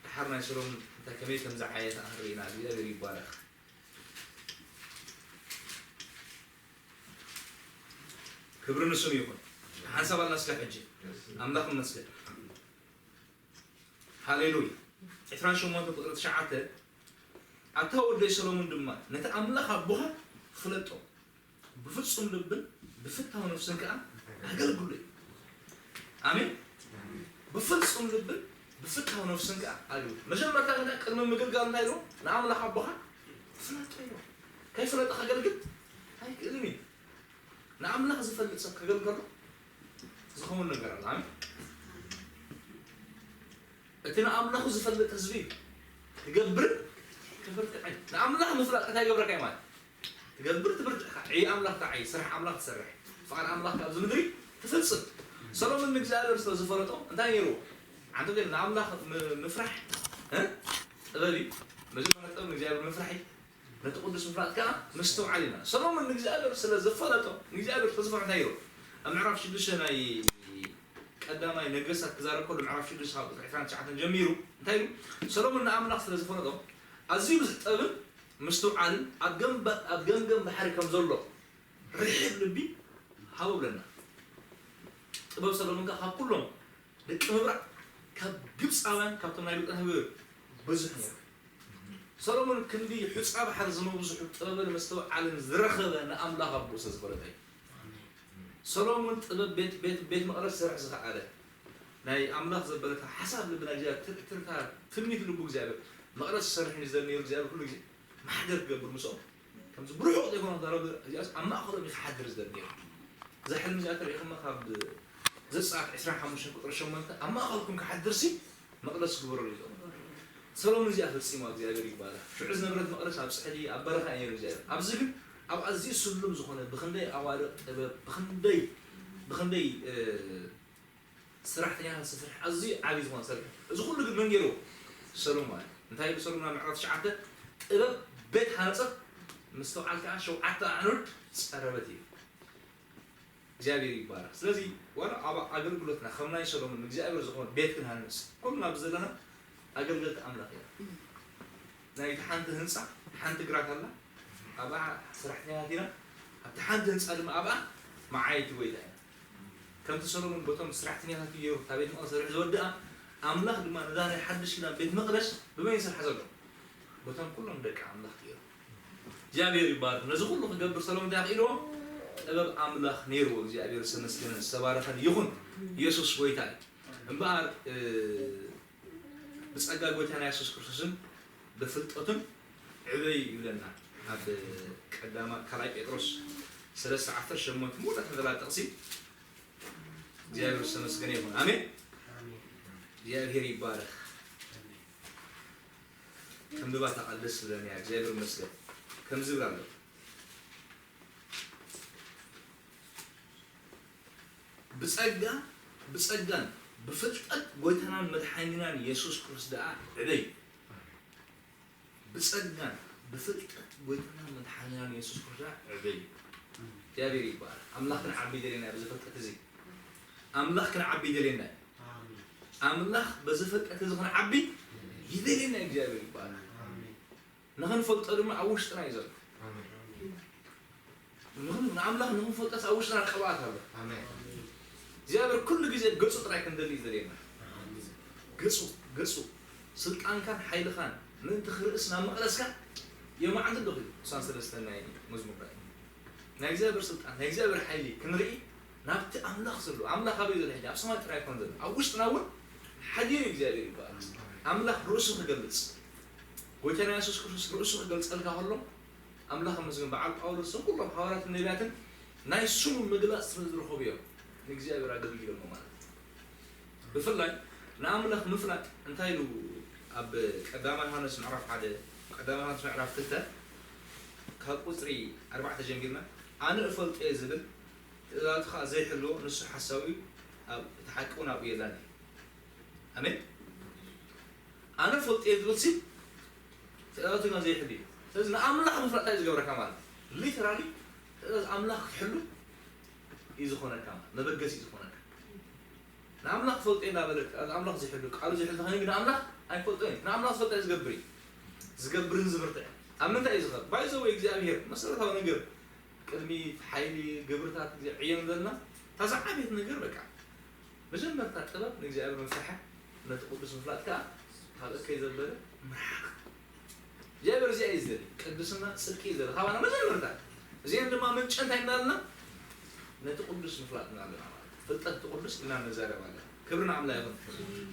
ደሓር ናይ ሰሎሞን እንታይ ከመይ ከም ዝዓየተ ኣህርኢና እግዚኣብሔር ይባረኽ። ክብሪ ንስም ይኹን። ሓንሳብ ኣልና ስለ ሕጂ ኣምላኽ ይመስገን። ሃሌሉያ። ዕስራን ሸሞንተ ቁጽሪ ትሽዓተ ኣታ ወደይ ሰሎሞን ድማ ነቲ ኣምላኽ ኣቦኻ ፍለጦ፣ ብፍጹም ልብን ብፍታው ነፍስን ከኣ ኣገልግሎ እዩ። ኣሜን። ብፍጹም ልብን ብፍታው ነፍስን ከኣ ኣገልግሎ። መጀመርታ ግን ቅድሚ ምግልጋል እንታይ ኢሉ? ንኣምላኽ ኣቦኻ ፍለጦ ኢሉ። ከይፍለጠ ከገልግል ኣይክእልን እዩ። ንኣምላኽ ዝፈልጥ ሰብ ከገልግሎ ዝኸውን ነገር ኣሎ። ኣሜን። እቲ ንኣምላኹ ዝፈልጥ ህዝቢ ክገብርን ክብርትዕን። ንኣምላኽ ምፍላጥ እንታይ ይገብረካ እዩ ማለት? ትገብር ትብርትዕካ። ዕይ ኣምላኽ ትዓይ፣ ስራሕ ኣምላኽ ትሰርሕ። ፍቓድ ኣምላኽ ኣብዚ ምድሪ ትፍጽም። ሰሎሞን ንእግዚኣብሔር ስለ ዝፈለጦ እንታይ ነይርዎ? ዓንተ ግን ንኣምላኽ ም-፣ ምፍራሕ፣ እ? ጥበብ እዩ። መጀመርያ ጥበብ ንእግዚኣብሔር ምፍራሕ እዩ። ነቲ ቅዱስ ምፍላጥ ከኣ ምስትውዓል ኢና። ሰሎሞን ንእግዚኣብሔር ስለ ዝፈለጦ፣ ንእግዚኣብሔር ስለ ዝፈርሖ እንታይ ኢሉ? ኣብ ምዕራፍ ሽዱሽተ ናይ ቀዳማይ ነገስታት ክዛረብ ከሎ፣ ምዕራፍ ሽዱሽተ ካብ ቁጽሪ ዕስራን ትሽዓተን ጀሚሩ እንታይ ኢሉ? ሰሎሞን ንኣምላኽ ስለ ዝፈለጦ፣ ኣዝዩ ብዙሕ ጥበብን ምስትውዓልን ኣብ ገምባ-፣ ኣብ ገምገም ባሕሪ ከም ዘሎ ርሒብ ልቢ ሃቦ ብለና። ጥበብ ሰሎሞን ከኣ ካብ ኩሎም ደቂ ምብራቕ ካብ ግብጻውያን፣ ካብቶም ናይ ግብጻውያን ህዝቢ ብዙሕ ነይሩ። ሰሎሞን ክንዲ ሑጻ ባሕሪ ዝመብዝሑ ጥበብን ምስትውዓልን ዝረኸበ ንኣምላኽ ኣቦኡ ስለ ዝፈለጠ እዩ። ሰሎሞን ጥበብ ቤት፣ ቤት፣ ቤት መቕደስ ክሰርሕ ዝኸኣለ፣ ናይ ኣምላኽ ዘበለታ ሓሳብ ልቢ ናይ እግዚኣብሔር ትር-፣ ትርታ ትምኒት ልቡ እግዚኣብሔር መቕደስ ክሰርሕ እዩ ዝደሊ ነይሩ። እግዚኣብሔር ኩሉ ግዜ ማሕደር ክገብር ምስኦም ከምዚ ብርሑቕ ዘይኮነ ክዛረብ እዚኣስ ኣብ ማእከሎም እዩ ክሓድር ዝደሊ ነይሩ። እዛ ሕልሚ እዚኣ ተሪእኹማ ካብ ዘጸኣት ዕስራን ሓሙሽተን ቁጽሪ ሸሞንተ ኣብ ማእከልኩም ክሓድርሲ መቕደስ ግበረሉ እዩ። ሰሎሞን እዚኣ ፈጺማ እግዚኣብሔር ይባረኽ። ሽዑ ዝነበረት መቕደስ ኣብ ጽሕዲ ኣብ በረኻ እዩ ነይሩ እግዚኣብሔር። ኣብዚ ግን ኣብ ኣዝዩ ስሉም ዝኾነ ብኽንደይ ኣዋድቕ ጥበብ ብኽንደይ ብኽንደይ እ፣ ሰራሕተኛታት ስፍራሕ ኣዝዩ ዓቢ ዝኾነ ሰልፊ። እዚ ኩሉ ግን መን ገይርዎ? ሰሎሞን ማለት እዩ። እንታይ ኢሉ ሰሎሞን ኣብ ምዕራፍ ትሽዓተ? ጥበብ ቤት ሃነጸት፣ ምስትውዓል ከኣ ሸውዓተ ኣዕኑድ ጸረበት እዩ። እግዚኣብሔር ይባረክ። ስለዚ ዋላ ኣብ ኣገልግሎትና ከም ናይ ሰሎሞን እግዚኣብሔር ዝኾነ ቤት ክንሃንጽ ኩልና ኣብዚ ዘለና ኣገልገልቲ ኣምላኽ ኢና። ናይቲ ሓንቲ ህንጻ ሓንቲ ግራት ኣላ፣ ኣብኣ ስራሕተኛታት ኢና። ኣብቲ ሓንቲ ህንጻ ድማ ኣብኣ መዓየይቲ ጎይታ ኢና። ከምቲ ሰሎሞን በቶም ስራሕተኛታት ገይሩ እታ ቤት መቕደስ ሰሪሑ ዝወድኣ፣ ኣምላኽ ድማ ነዛ ናይ ሓድሽ ኪዳን ቤት መቕደስ ብመን ይሰርሓ ዘሎ? በቶም ኩሎም ደቂ ኣምላኽ ገይሩ። እግዚኣብሔር ይባረክ። ነዚ ኩሉ ክገብር ሰሎሞን እንታይ ኣኽኢልዎ? ጥበብ ኣምላኽ ነይርዎ። እግዚኣብሔር ዝተመስገነን ዝተባረኸን ይኹን። ኢየሱስ ጎይታ እዩ። እምበኣር ብጸጋ ጎይታና የሱስ ክርስቶስን ብፍልጠቱን ዕበዩ ይብለና። ኣብ ቀዳማ ካልኣይ ጴጥሮስ ሰለስተ ዓሰርተ ሸሞንተ ሙሉእ ተዘላ ጥቕሲ እግዚኣብሔር ዝተመስገነ ይኹን። ኣሜን። እግዚኣብሔር ይባረክ። ከም ብባታ ቃል ደስ ዝብለኒ እያ። እግዚኣብሔር ይመስገን። ከም ዝብል ኣሎ። ብጸጋ ብጸጋን ብፍልጠት ጎይታናን መድሓኒናን የሱስ ክርስቶስ ደኣ ዕበዩ። ብጸጋን ብፍልጠት ጎይታናን መድሓኒናን የሱስ ክርስቶስ ደኣ ዕበዩ። እግዚኣብሔር ይባረክ። ኣምላኽ ክንዓቢ ይደልየና እዩ። ብዚ ፍልጠት እዚ ኣምላኽ ክንዓቢ ይደልየና እዩ። ኣምላኽ በዚ ፍልጠት እዚ ክንዓቢ ይደልየና እዩ። እግዚኣብሔር ይባረክ። ንኽንፈልጦ ድማ ኣብ ውሽጥና እዩ ዘሎ። ንኽን-፣ ንኣምላኽ ንኽንፈልጦስ ኣብ ውሽጥና ቅብኣት ኣሎ። እግዚኣብሔር ኩሉ ግዜ ገጹ ጥራይ ክንደሊ እዩ ዘድልየና። ገጹ፣ ገጹ፣ ስልጣንካን ሓይልኻን ምእንቲ ክርእስ ናብ መቕደስካ የማዕንት ኣለኹ ኢሉ። ቅሳን ሰለስተ ናይ መዝሙር ዳዊት። ናይ እግዚኣብሔር ስልጣን፣ ናይ እግዚኣብሔር ሓይሊ ክንርኢ ናብቲ ኣምላኽ ዘሎ፣ ኣምላኽ ኣበይ ዘሎ ሕጂ? ኣብ ሰማይ ጥራይ ኣይኮን ዘሎ። ኣብ ውሽጥና እውን ሓዲሩ እግዚኣብሔር ይባረክ። ኣምላኽ ርእሱ ክገልጽ፣ ጎይታና የሱስ ክርስቶስ ርእሱ ክገልጸልካ ከሎ፣ ኣምላኽ ይመስገን፣ በዓል ጳውሎስን ኩሎም ሃዋርያትን ነቢያትን ናይ ስሙ ምግላጽ ስለ ዝረኸቡ እዮም ንእግዚኣብሔር ኣገልጊሎሞ ማለት እዩ። ብፍላይ ንኣምላኽ ምፍላጥ እንታይ ኢሉ ኣብ ቀዳማይ ዮሃንስ ምዕራፍ ሓደ፣ ቀዳማይ ዮሃንስ ምዕራፍ ክልተ ካብ ቁጽሪ ኣርባዕተ ጀሚርና፣ ኣነ እፈልጦ እየ ዝብል ትእዛዛቱ ኸኣ ዘይሕልዎ ንሱ ሓሳዊ እዩ፣ ኣብ-፣ እቲ ሓቂ እውን ኣብኡ የላን እዩ። ኣሜን። ኣነ ፈልጥ እየ ዝብል ሲ ትእዛዛቱ ግን ዘይሕሉ እዩ። ስለዚ ንኣምላኽ ምፍላጥ እንታይ እዩ ዝገብረካ ማለት እዩ? ሊተራሊ ትእዛዝ ኣምላኽ ክትሕሉ እዩ ዝኾነካ ማለት፣ መበገሲ እዩ ዝኾነካ። ንኣምላኽ ፈልጥ እየ እናበለ ትእዛዝ ኣምላኽ ዘይሕሉ፣ ቃሉ ዘይሕሉ ተኾይኑ ግን ንኣምላኽ ኣይፈልጦን እዩ። ንኣምላኽ ዝፈልጥ እንታይ ዝገብር እዩ? ዝገብርን ዝብርትዕ። ኣብ ምንታይ እዩ ዝኸ-? ባይ ዘ ወይ እግዚኣብሔር መሰረታዊ ነገር ቅድሚ ሓይሊ ግብርታት እግዚኣብሔር ዕየን ዘለና እታ ዝዓበየት ነገር በቃ መጀመርታ ጥበብ ንእግዚኣብሔር ምፍርሓ ነቲ ቅዱስ ምፍላጥ ከኣ ካብ እከይ ዘበለ ምርሓቕ። እግዚኣብሔር እዚኣ እዩ ዝደሊ፣ ቅድስና ጽድቂ እዩ ዝደሊ ካባና መጀመርታ። እዚአን ድማ ምንጨ እንታይ እናልና ነቲ ቅዱስ ምፍላጥ እናለና ማለት ፍልጠት እቲ ቅዱስ ኢልና ንዛረብ ኣለና። ክብሪ ንኣምላኽ ይኹን።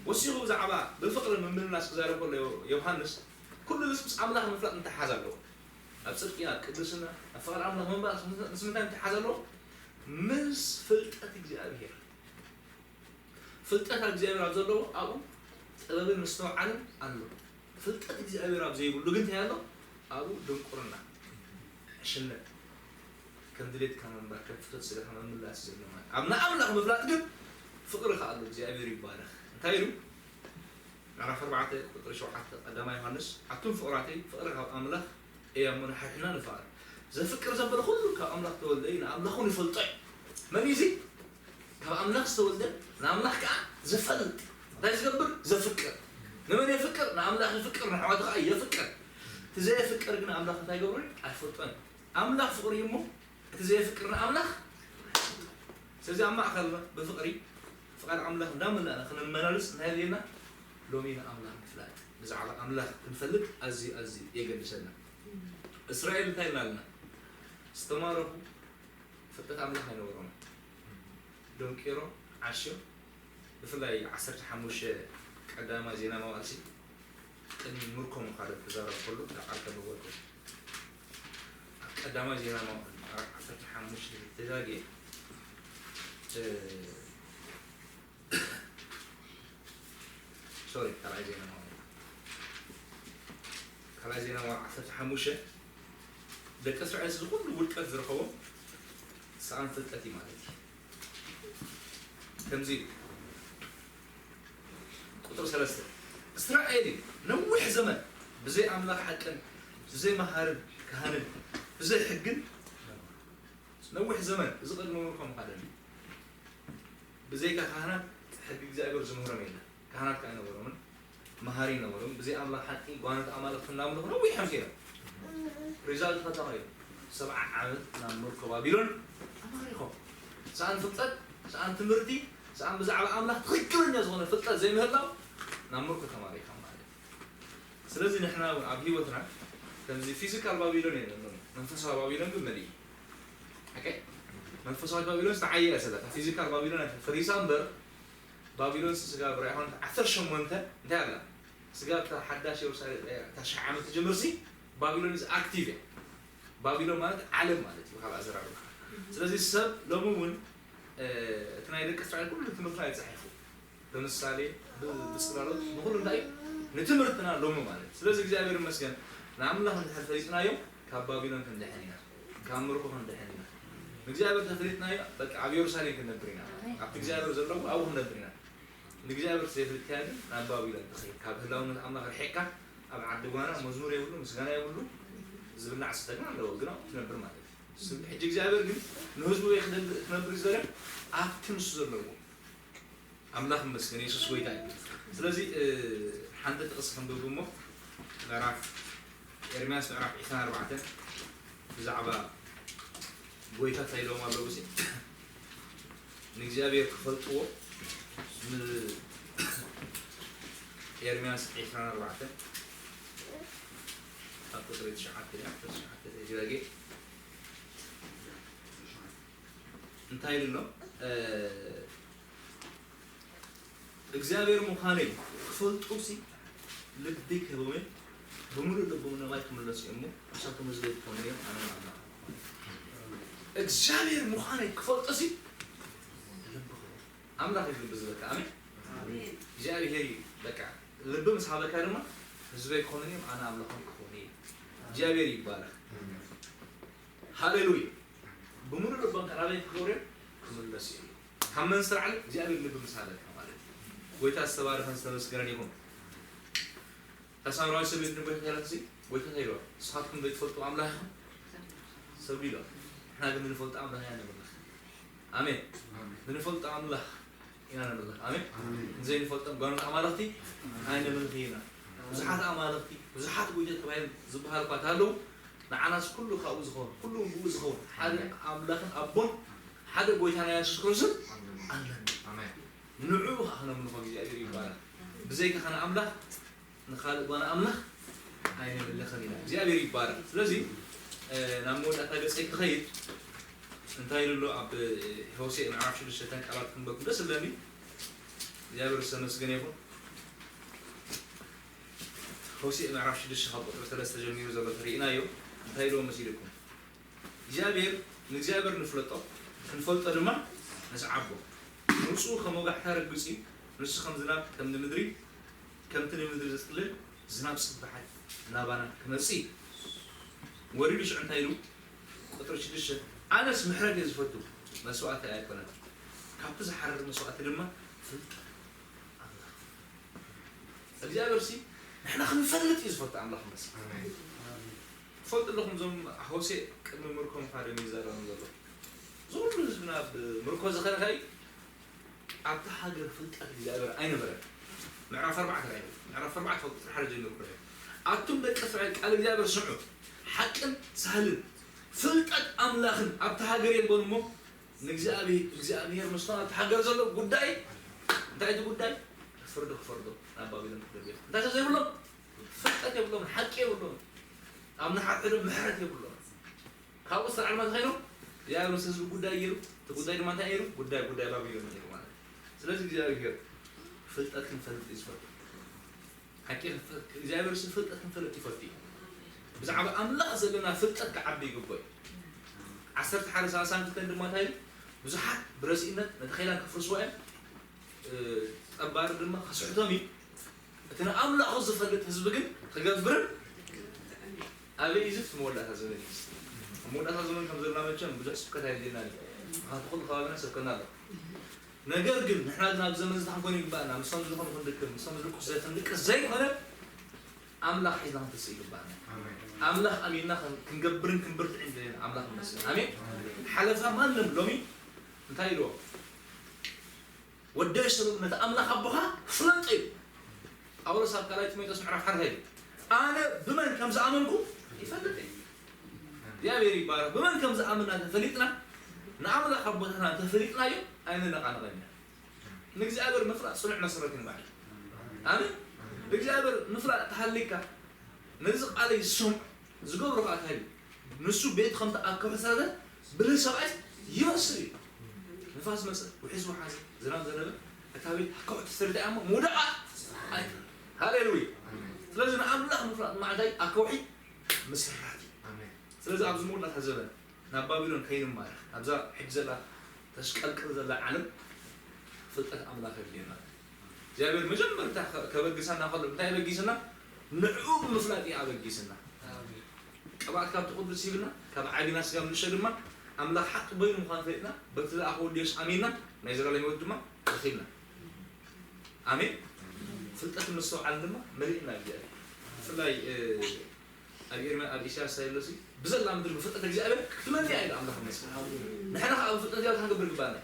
ወሲኹ ብዛዕባ ብፍቕሪ ምምልላስ ክዛረብ ከሎ ዮ-፣ ዮሃንስ ኩሉ ምስ ኣምላኽ ምፍላጥ ምትሓሓዝ ኣለዎ። ኣብ ጽድቂ፣ ኣብ ቅድስና፣ ኣብ ፍቕሪ ኣምላኽ ምንባር ምስ ምንታይ ምትሓሓዝ ኣለዎ? ምስ ፍልጠት እግዚኣብሔር። ፍልጠት እግዚኣብሔር ኣብ ዘለዎ ኣብኡ ጥበብን ምስትውዓልን ኣሎ። ፍልጠት እግዚኣብሔር ኣብ ዘይብሉ ግን እንታይ ኣሎ? ኣብኡ ድንቁርና፣ ዕሽነት፣ ከም ድሌትካ ምንባር፣ ከም ፍትወት ስጋኻ ምምላስ ዘሎ ማለት። ኣብ ንኣምላኽ ምፍላጥ ግን ፍቕሪ ከኣ ኣሎ። እግዚኣብሔር ይባረኽ። እንታይ ኢሉ? ምዕራፍ ኣርባዕተ ቁጽሪ ሸውዓተ ቀዳማይ ዮሃንስ፣ ኣቱም ፍቑራተይ፣ ፍቕሪ ካብ ኣምላኽ እያ እሞ ንሓድሕድና ንፍቐር። ዘፍቅር ዘበለ ኩሉ ካብ ኣምላኽ ተወልደ እዩ፣ ንኣምላኽ እውን ይፈልጦ እዩ። መን እዩ እዚ? ካብ ኣምላኽ ዝተወልደ ንኣምላኽ ከኣ ዝፈልጥ። እንታይ ዝገብር? ዘፍቅር። ንመን የፍቅር? ንኣምላኽ ይፍቅር፣ ንኣሕዋቱ ከኣ የፍቅር። እቲ ዘየፍቅር ግን ኣምላኽ እንታይ ይገብሮ? ኣይፈልጦን። ኣምላኽ ፍቕሪ እዩ እሞ እቲ ዘየፍቅር ንኣምላኽ። ስለዚ ኣብ ማእከልና ብፍቕሪ ፍቓድ ኣምላኽ እንዳመላእና ክንመላለስ እንታይ የድልየና? ሎሚ ንኣምላኽ ምፍላጥ፣ ብዛዕባ ኣምላኽ ክንፈልጥ ኣዝዩ፣ ኣዝዩ የገድሰና። እስራኤል እንታይ ኢልና ኣለና? ዝተማረኹ ፍልጠት ኣምላኽ ኣይነበሮምን። ደንቂሮም፣ ዓሽዮም፣ ብፍላይ ዓሰርተ ሓሙሽተ ቀዳማይ ዜና መዋእልሲ ቅድሚ ምርኮ ምዃድ ክዛረብ ከሎ፣ እንታይ ቃል ከም ዝበልኩ። ኣብ ቀዳማይ ዜና መዋእል ምዕራፍ ዓሰርተ ሓሙሽተ ተጋግየ፣ እ፣ ሶሪ፣ ካልኣይ ዜና መዋእል። ካልኣይ ዜና መዋእል ዓሰርተ ሓሙሽተ፣ ደቂ እስራኤል እዚ ኩሉ ውድቀት ዝረኸቦም ሰኣን ፍልጠት እዩ ማለት እዩ። ከምዚ ኢሉ፣ ቁጽሪ ሰለስተ፣ እስራኤል እዩ ነዊሕ ዘመን ብዘይ ኣምላኽ ሓቅን ብዘይ መሃርን ካህንን ብዘይ ሕግን ነበሩ። ነዊሕ ዘመን እዚ ቅድሚ ምርኮ ምኻደኒ ብዘይካ ካህናት ሕጊ እግዚኣብሔር ዝምህሮም የለን። ካህናት ከዓ ኣይነበሮምን፣ መሃሪ ኣይነበሮም። ብዘይ ኣምላኽ ሓቂ ጓኖት ኣማልኽቲ እናምልኹ ነዊሖም ከይዶም። ሪዛልት ከታኸዩ ሰብዓ ዓመት ናብ ምርኮ ባቢሎን ተማሪኾም። ሰኣን ፍልጠት፣ ሰኣን ትምህርቲ፣ ሰኣን ብዛዕባ ኣምላኽ ትኽክለኛ ዝኾነ ፍልጠት ዘይምህላው ናብ ምርኮ ተማሪኾም ማለት እዩ። ስለዚ ንሕና እውን ኣብ ህይወትና ከምዚ ፊዚካል ባቢሎን የለን፣ መንፈሳዊ ባቢሎን ግን መሊእ። ኦኬ? መንፈሳዊ ባቢሎን ዝተዓየ እያ ዘላ። እታ ፊዚካል ባቢሎን እያ ፈሪሳ እምበር፣ ባቢሎን ስጋ ብርያ ሆን ዓሰርተ ሸሞንተ እንታይ ኣላ? ስጋ እታ ሓዳሽ የሩሳሌም እያ፣ እታ ሽሕ ዓመት ትጅምር ሲ ባቢሎን ኢዝ ኣክቲቭ እያ። ባቢሎን ማለት ዓለም ማለት እዩ፣ ካብ ኣዘራርባ። ስለዚ ሰብ ሎሚ እውን፣ እ፣ እቲ ናይ ደቂ እስራኤል ኩሉ ትምህርትና እዩ ተጻሒፉ። ብምሳሌ፣ ብ-፣ ብጽላሎት፣ ብኹሉ እንታይ እዩ? ንትምህርትና ሎሚ ማለት እዩ። ስለዚ እግዚኣብሔር ይመስገን፣ ንኣምላኽ እንድሕር ፈሊጥናዮ፣ ካብ ባቢሎን ክንድሕን ኢና፣ ካብ ምርኮ ክንድሕን ኢና። ንእግዚኣብሔር ተፈሊጥናዮ፣ በቃ ኣብ የሩሳሌም ክንነብር ኢና። ኣብቲ እግዚኣብሔር ዘለዎ ኣብኡ ክንነብር ኢና። ንእግዚኣብሔር ዘይፈሊጥካዮ ግን ናብ ባቢሎን ትኸይድ። ካብ ህላውነት ኣምላኽ ርሒቕካ፣ ኣብ ዓዲ ጓና መዝሙር የብሉ፣ ምስጋና የብሉ፣ ዝብላዕ ዝስተ ግን ኣለዎ፣ ግን ኣብኡ ትነብር ማለት እዩ። ስብ-፣ ሕጂ እግዚኣብሔር ግን ንህዝቡ ወይ ክደል-፣ ክነብር ዝደለ ኣብቲ ንሱ ዘለዎ። ኣምላኽ ይመስገን፣ የሱስ ጎይታ እዩ። ስለዚ፣ እ፣ ሓንቲ ጥቕሲ ከንብብ እሞ፣ ምዕራፍ ኤርምያስ ምዕራፍ ዕስራን ኣርባዕተን ብዛዕባ ጎይታ እንታይ ኢሎም ኣለዉ ሲ ንእግዚኣብሔር ክፈልጥዎ፣ ን-፣ ኤርምያስ ዕስራን ኣርባዕተን ካብ ቁጽሪ ትሽዓተ ኢለ፣ ዓሰርተ ትሽዓተ ተይደጋጊ እንታይ ኢሉ ኣሎ? እ፣ እግዚኣብሔር ምዃነይ ክፈልጡ ሲ ልቢ ክህቦም እዮም፣ ብምሉእ ልቦም ናባይ ክምለሱ እዮም እሞ፣ ንሳቶም ህዝበይ ክኾኑ እዮም፣ ኣነ ኣምላኽ። እግዚኣብሔር ምዃነይ ክፈልጡ ሲ ልቢ ክህቦም። ኣምላኽ እዩ ልቢ ዝበካ። ኣሜን። ኣሜን። እግዚኣብሔር እዩ። በቃ ልቢ ምስ ሃበካ ድማ ህዝበይ ክኾኑ እዮም፣ ኣነ ኣምላኾም ክኾኑ እዮም። እግዚኣብሔር ይባረክ። ሃሌሉያ። ብምሉእ ልቦም ናባይ ክገብሩ እዮም፣ ክምለሱ እዮም። ካብ መን ዝተላዕለ? እግዚኣብሔር ልቢ ምስ ሃበካ ማለት እዩ። ጎይታ ዝተባረኸን ዝተመስገነን ይኹን። እታ ሳምራዊት ሰበይቲ ንጎይታ እንታይ ኢላቶ? ጎይታ እንታይ ኢልዋ? ንስኻትኩም ዘይትፈልጡ ኣምላኽ ኢኹም ሰብ ኢልዋ። ንሕና ግን ንፈልጦ ኣምላኽ ኢና ነምልኽ። ኣሜን። ኣሜን። ንፈልጦ ኣምላኽ ኢና ነምልኽ። ኣሜን። ኣሜን። ንዘይንፈልጦም ጓኖት ኣማልኽቲ ኣይነምልኽ ኢና። ብዙሓት ኣማልኽቲ፣ ብዙሓት ጎይታ ተባሂሎም ዝበሃሉ እኳ እንተሃለዉ፣ ንዓናስ ኩሉ ካብኡ ዝኸውን፣ ኩሉ እውን ብኡ ዝኸውን ሓደ ኣምላኽን ኣቦን ሓደ ጎይታና የሱስ ክርስቶስን ኣለና። ኣሜን። ንዕኡ ኸዓ ክነምልኾ እግዚኣብሔር ይባረክ። ብዘይካ ኻና ኣምላኽ ንኻልእ ጓና ኣምላኽ ኣይነምልኽን ኢና። እግዚኣብሔር ይባረክ። ስለዚ፣ እ፣ ናብ መወዳእታ ገጸይ ክኸይድ፣ እንታይ ኢሉ ኣሎ ኣብ፣ እ፣ ሆሴዕ ምዕራፍ ሽዱሽተ፣ እተን ቃላት ክንበብ ደስ ዝብለኒ። እግዚኣብሔር ዝተመስገነ ይኹን። ሆሴዕ ምዕራፍ ሽዱሽተ ካብ ቁጽሪ ሰለስተ ጀሚሩ ዘሎ ተሪእናዮ። እንታይ ኢልዎ መሲልኩም? እግዚኣብሔር፣ ንእግዚኣብሔር ንፍለጦ፣ ክንፈልጦ ድማ ንስዓቦ። ምውጽኡ ከም ወጋሕታ ርግጽ እዩ፣ ንሱ ከም ዝናብ፣ ከም ንምድሪ፣ ከምቲ ንምድሪ ዘጽልል ዝናብ ጽባሕ ናባና ክመጽእ እዩ። ወሪዱ ሽዑ እንታይ ኢሉ? ቁጽሪ ሽዱሽተ፣ ኣነስ ምሕረት እየ ዝፈቱ፣ መስዋእቲ ኣይኮነን። ካብቲ ዝሓርር መስዋእቲ ድማ ፍልጠት ኣምላኽ። እግዚኣብሔር ሲ ንሕና ክንፈልጥ እዩ ዝፈቱ፣ ኣምላኽ ይመስገን። ኣሜን። ትፈልጡ ኣለኹም፣ እዞም ሆሴዕ ቅድሚ ምርኮ ምዃዶም ይዛረቦም ዘሎ። እዚ ኩሉ ህዝብና ኣብ ምርኮ ዝኸደ ኸኣ ኣብታ ሃገር ፍልጠት እግዚኣብሔር ኣይነበረን። ምዕራፍ ኣርባዕተ ራእይ፣ ምዕራፍ ኣርባዕተ ካብ ቁጽሪ ሓደ ጀሚሩ ክረአ። ኣቱም ደቂ እስራኤል ቃል እግዚኣብሔር ስምዑ፣ ሓቅን ሳህልን ፍልጠት ኣምላኽን ኣብታ ሃገር የልቦን እሞ፣ ንእግዚኣብሔር፣ እግዚኣብሔር ምስቶም ኣብቲ ሃገር ዘሎ ጉዳይ፣ እንታይ እቲ ጉዳይ? ፍርዲ ክፈርዶ ናብ ባቢሎን ክደልዮ። እንታይ ሰብ ዘይብሎም? ፍልጠት የብሎም፣ ሓቂ የብሎም። ኣብ ንሓድሕዶም ምሕረት የብሎም። ካብኡ ዝተልዓለ ማለት ኸይኑ፣ እግዚኣብሔር ምስ ህዝቢ ጉዳይ ገይሩ፣ እቲ ጉዳይ ድማ እንታይ ገይሩ? ጉዳይ፣ ጉዳይ ባቢሎን ገይሩ ማለት እዩ። ስለዚ እግዚኣብሔር ፍልጠት ክንፈልጥ እዩ ዝፈቱ። ሓቂ ክፈ-፣ እግዚኣብሔር ሲ ፍልጠት ክንፈልጥ ይፈቱ እዩ። ብዛዕባ ኣምላኽ ዘለና ፍልጠት ክዓቢ ይግበኦ እዩ። ዓሰርተ ሓደ ሰላሳን ክልተን ድማ እንታይ ኢሉ? ብዙሓት ብረሲእነት ነቲ ኸይላን ከፍርስዎ እዮም፣ እ፣ ጠባሪ ድማ ከስሕቶም እዩ። እቲ ንኣምላኹ ዝፈልጥ ህዝቢ ግን ክገብርን ኣበይ እዩ? እዚ መወዳእታ ዘመን እዩ። ኣብ መወዳእታ ዘመን ከም ዘለና መቸም ብዙሕ ስብከት ኣየድልየናን እዩ። ምኽንያቱ ኩሉ ከባቢና ሰብከና ኣሎ። ነገር ግን ንሕና ግን ኣብዚ ዘመን እዚ እንታይ ክንኮን ይግባኣና? ምስቶም ዝደኸሙ ክንድክም፣ ምስቶም ዝድቅሱ ዘይ-፣ ክንድቅስ ዘይኮነ፣ ኣምላኽ ሒዝና ክንትስእ ይግባኣና። ኣሜን። ኣምላኽ ኣሚንና ክን-፣ ክንገብርን ክንብርትዕን ዘለና ኣምላኽ ይመስገን። ኣሜን። ኣሜን። ሓለፋ ማንም ሎሚ እንታይ ኢልዎ? ወደይ ሰሎሞን ነቲ ኣምላኽ ኣቦኻ ፍለጦ እዩ። ጳውሎስ ኣብ ካልኣይ ጢሞቴዎስ ምዕራፍ ሓደ እንታይ ኢሉ? ኣነ ብመን ከም ዝኣመንኩ ይፈልጥ እየ። እግዚኣብሔር ይባረክ። ብመን ከም ዝኣምና ተፈሊጥና፣ ንኣምላኽ ኣቦታትና ተፈሊጥናዮ፣ ኣይንነቃነቀን ኢና። ንእግዚኣብሔር ምፍላጥ ጽኑዕ መሰረት እዩ ንባዕሉ። ኣሜን። ንእግዚኣብሔር ምፍላጥ ተሃሊካ፣ ነዚ ቃለይ ዝሰምዑ ዝገብሩ ከዓ እንታይ እዩ? ንሱ ቤት ከምቲ ኣብ ከውሒ ዝሰረተ ብልህ ሰብኣይ ይመስል እዩ። ንፋስ መጸ፣ ውሒዝ ወሓዘ፣ ዝናብ ዘነበ፣ እታ ቤት ኣብ ከውሒ ተሰሪታ እያ እሞ ምውዳቓ ኣይትኽእልን። ሃሌሉያ። ስለዚ ንኣምላኽ ምፍላጥ መዓልታይ ኣብ ከውሒ ምስራት እዩ። ስለዚ ኣብዚ መወዳእታ ዘበን ናብ ባቢሎን ከይንማረኽ፣ ኣብዛ ሕጂ ዘላ ተሽቀልቅል ዘላ ዓለም ፍልጠት ኣምላኽ የድልየና። እግዚኣብሔር መጀመርታ ከ-፣ ከበግሰና ከሎ እንታይ በጊስና? ንዕኡ ብምፍላጥ እዩ ኣበጊስና። ቅብኣት ካብቲ ቅዱስ ሂብና፣ ካብ ዓቢና ስጋብ ንእሽቶ ድማ ኣምላኽ ሓቂ በይኑ ምዃኑ ፈሊጥና፣ በቲ ዝኣኸ ወዲ የሱስ ኣሚንና፣ ናይ ዘላለም ህይወት ድማ ረኺብና። ኣሜን። ፍልጠትን ምስትውዓልን ድማ መሊእና እግዚኣብሔር። ብፍላይ፣ እ፣ ኣብ ኤርምያ፣ ኣብ ኢሳያስ እንታይ ኣሎ ሲ? ብዘላ ምድሪ ብፍልጠት እግዚኣብሔር ክትመልእ ኢሉ ኣምላኽ መስል። ንሕና ከዓ ብፍልጠት እግዚኣብሔር ክንገብር ይግባኣና።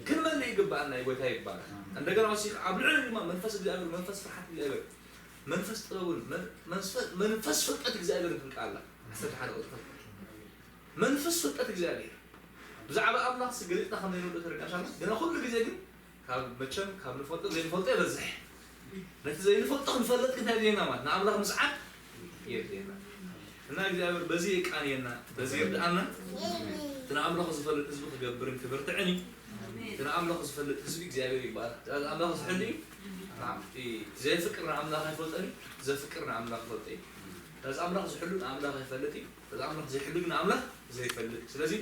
ክንመልእ ይግባኣና እዩ፣ ጎይታ ይባረክ። እንደገና ወሲኹ ኣብ ልዕሊ ድማ መንፈስ እግዚኣብሔር፣ መንፈስ ፍርሓት እግዚኣብሔር፣ መንፈስ ጥበብን መን-፣ መንፈ-፣ መንፈስ ፍልጠት እግዚኣብሔር ክንቃላ። ዓሰርተ ሓደ ቁጽሪ። መንፈስ ፍልጠት እግዚኣብሔር። ብዛዕባ ኣምላኽ ሲ ገሊጽና ከም ዘይንፈልጦ ተረዳእና። ግና ኩሉ ግዜ ግን ካብ መቸም ካብ ንፈልጦ ዘይንፈልጦ ይበዝሕ። ነቲ ዘይንፈልጦ ክንፈልጥ ግን እንታይ የድልየና ማለት ንኣምላኽ ምስዓብ የድልየና። እና እግዚኣብሔር በዚ የቃንየና፣ በዚ ይርድኣና። እቲ ንኣምላኽ ዝፈልጥ ህዝቢ ክገብርን ክብርትዕን እዩ። እቲ ንኣምላኽ ዝፈልጥ ህዝቢ እግዚኣብሔር ይባረክ። እቲ ኣምላኽ ዝሕሉ እዩ። እቲ ዘይፍቅር ንኣምላኽ ኣይፈልጦን እዩ። ዘፍቅር ንኣምላኽ ይፈልጦ እዩ። እዚ ኣምላኽ ዝሕሉ ንኣምላኽ ይፈልጥ እዩ። እዚ ኣምላኽ ዘይሕሉ ግን ኣምላኽ ዘይፈልጥ። ስለዚ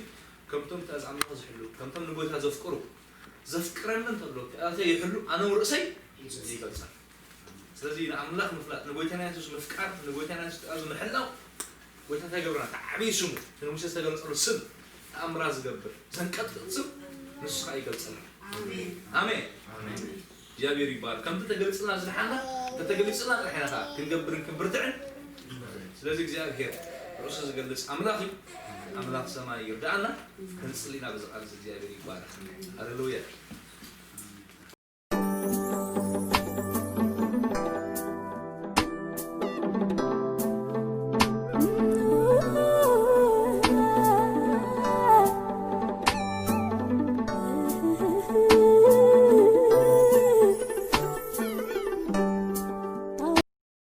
ከምቶም ትእዛዝ ኣምላኽ ዝሕሉ፣ ከምቶም ንጎይታ ዘፍቅሩ፣ ዘፍቅረኒ እንተሎ ትእዛዘይ ይሕሉ፣ ኣነ እውን ርእሰይ ይገልጸሉ። ስለዚ ንኣምላኽ ምፍላጥ፣ ንጎይታና የሱስ ምፍቃር፣ ንጎይታና የሱስ ትእዛዙ ምሕላው፣ ጎይታ እንታይ ይገብረና? እቲ ዓብዪ ስሙ፣ እቲ ንሙሴ ዝተገለጸሉ ስም፣ ተኣምራት ዝገብር፣ ዘንቀጥቅጥ ስም፣ ንሱ ከዓ ይገልጸልና። ኣሜን። ኣሜን። ኣሜን። እግዚኣብሔር ይባረክ። ከምቲ ተገልጽና ዝደሓና፣ እንተተገሊጽና ጥራሕ ኢና ከዓ ክንገብርን ክንብርትዕን። ስለዚ እግዚኣብሔር ርእሱ ዝገልጽ ኣምላኽ እዩ። ኣምላኽ ሰማይ ይርድኣና፣ ክንጽሊ ኢና በዚ ቃል እዚ። እግዚኣብሔር ይባረክ። ሃሌሉያ።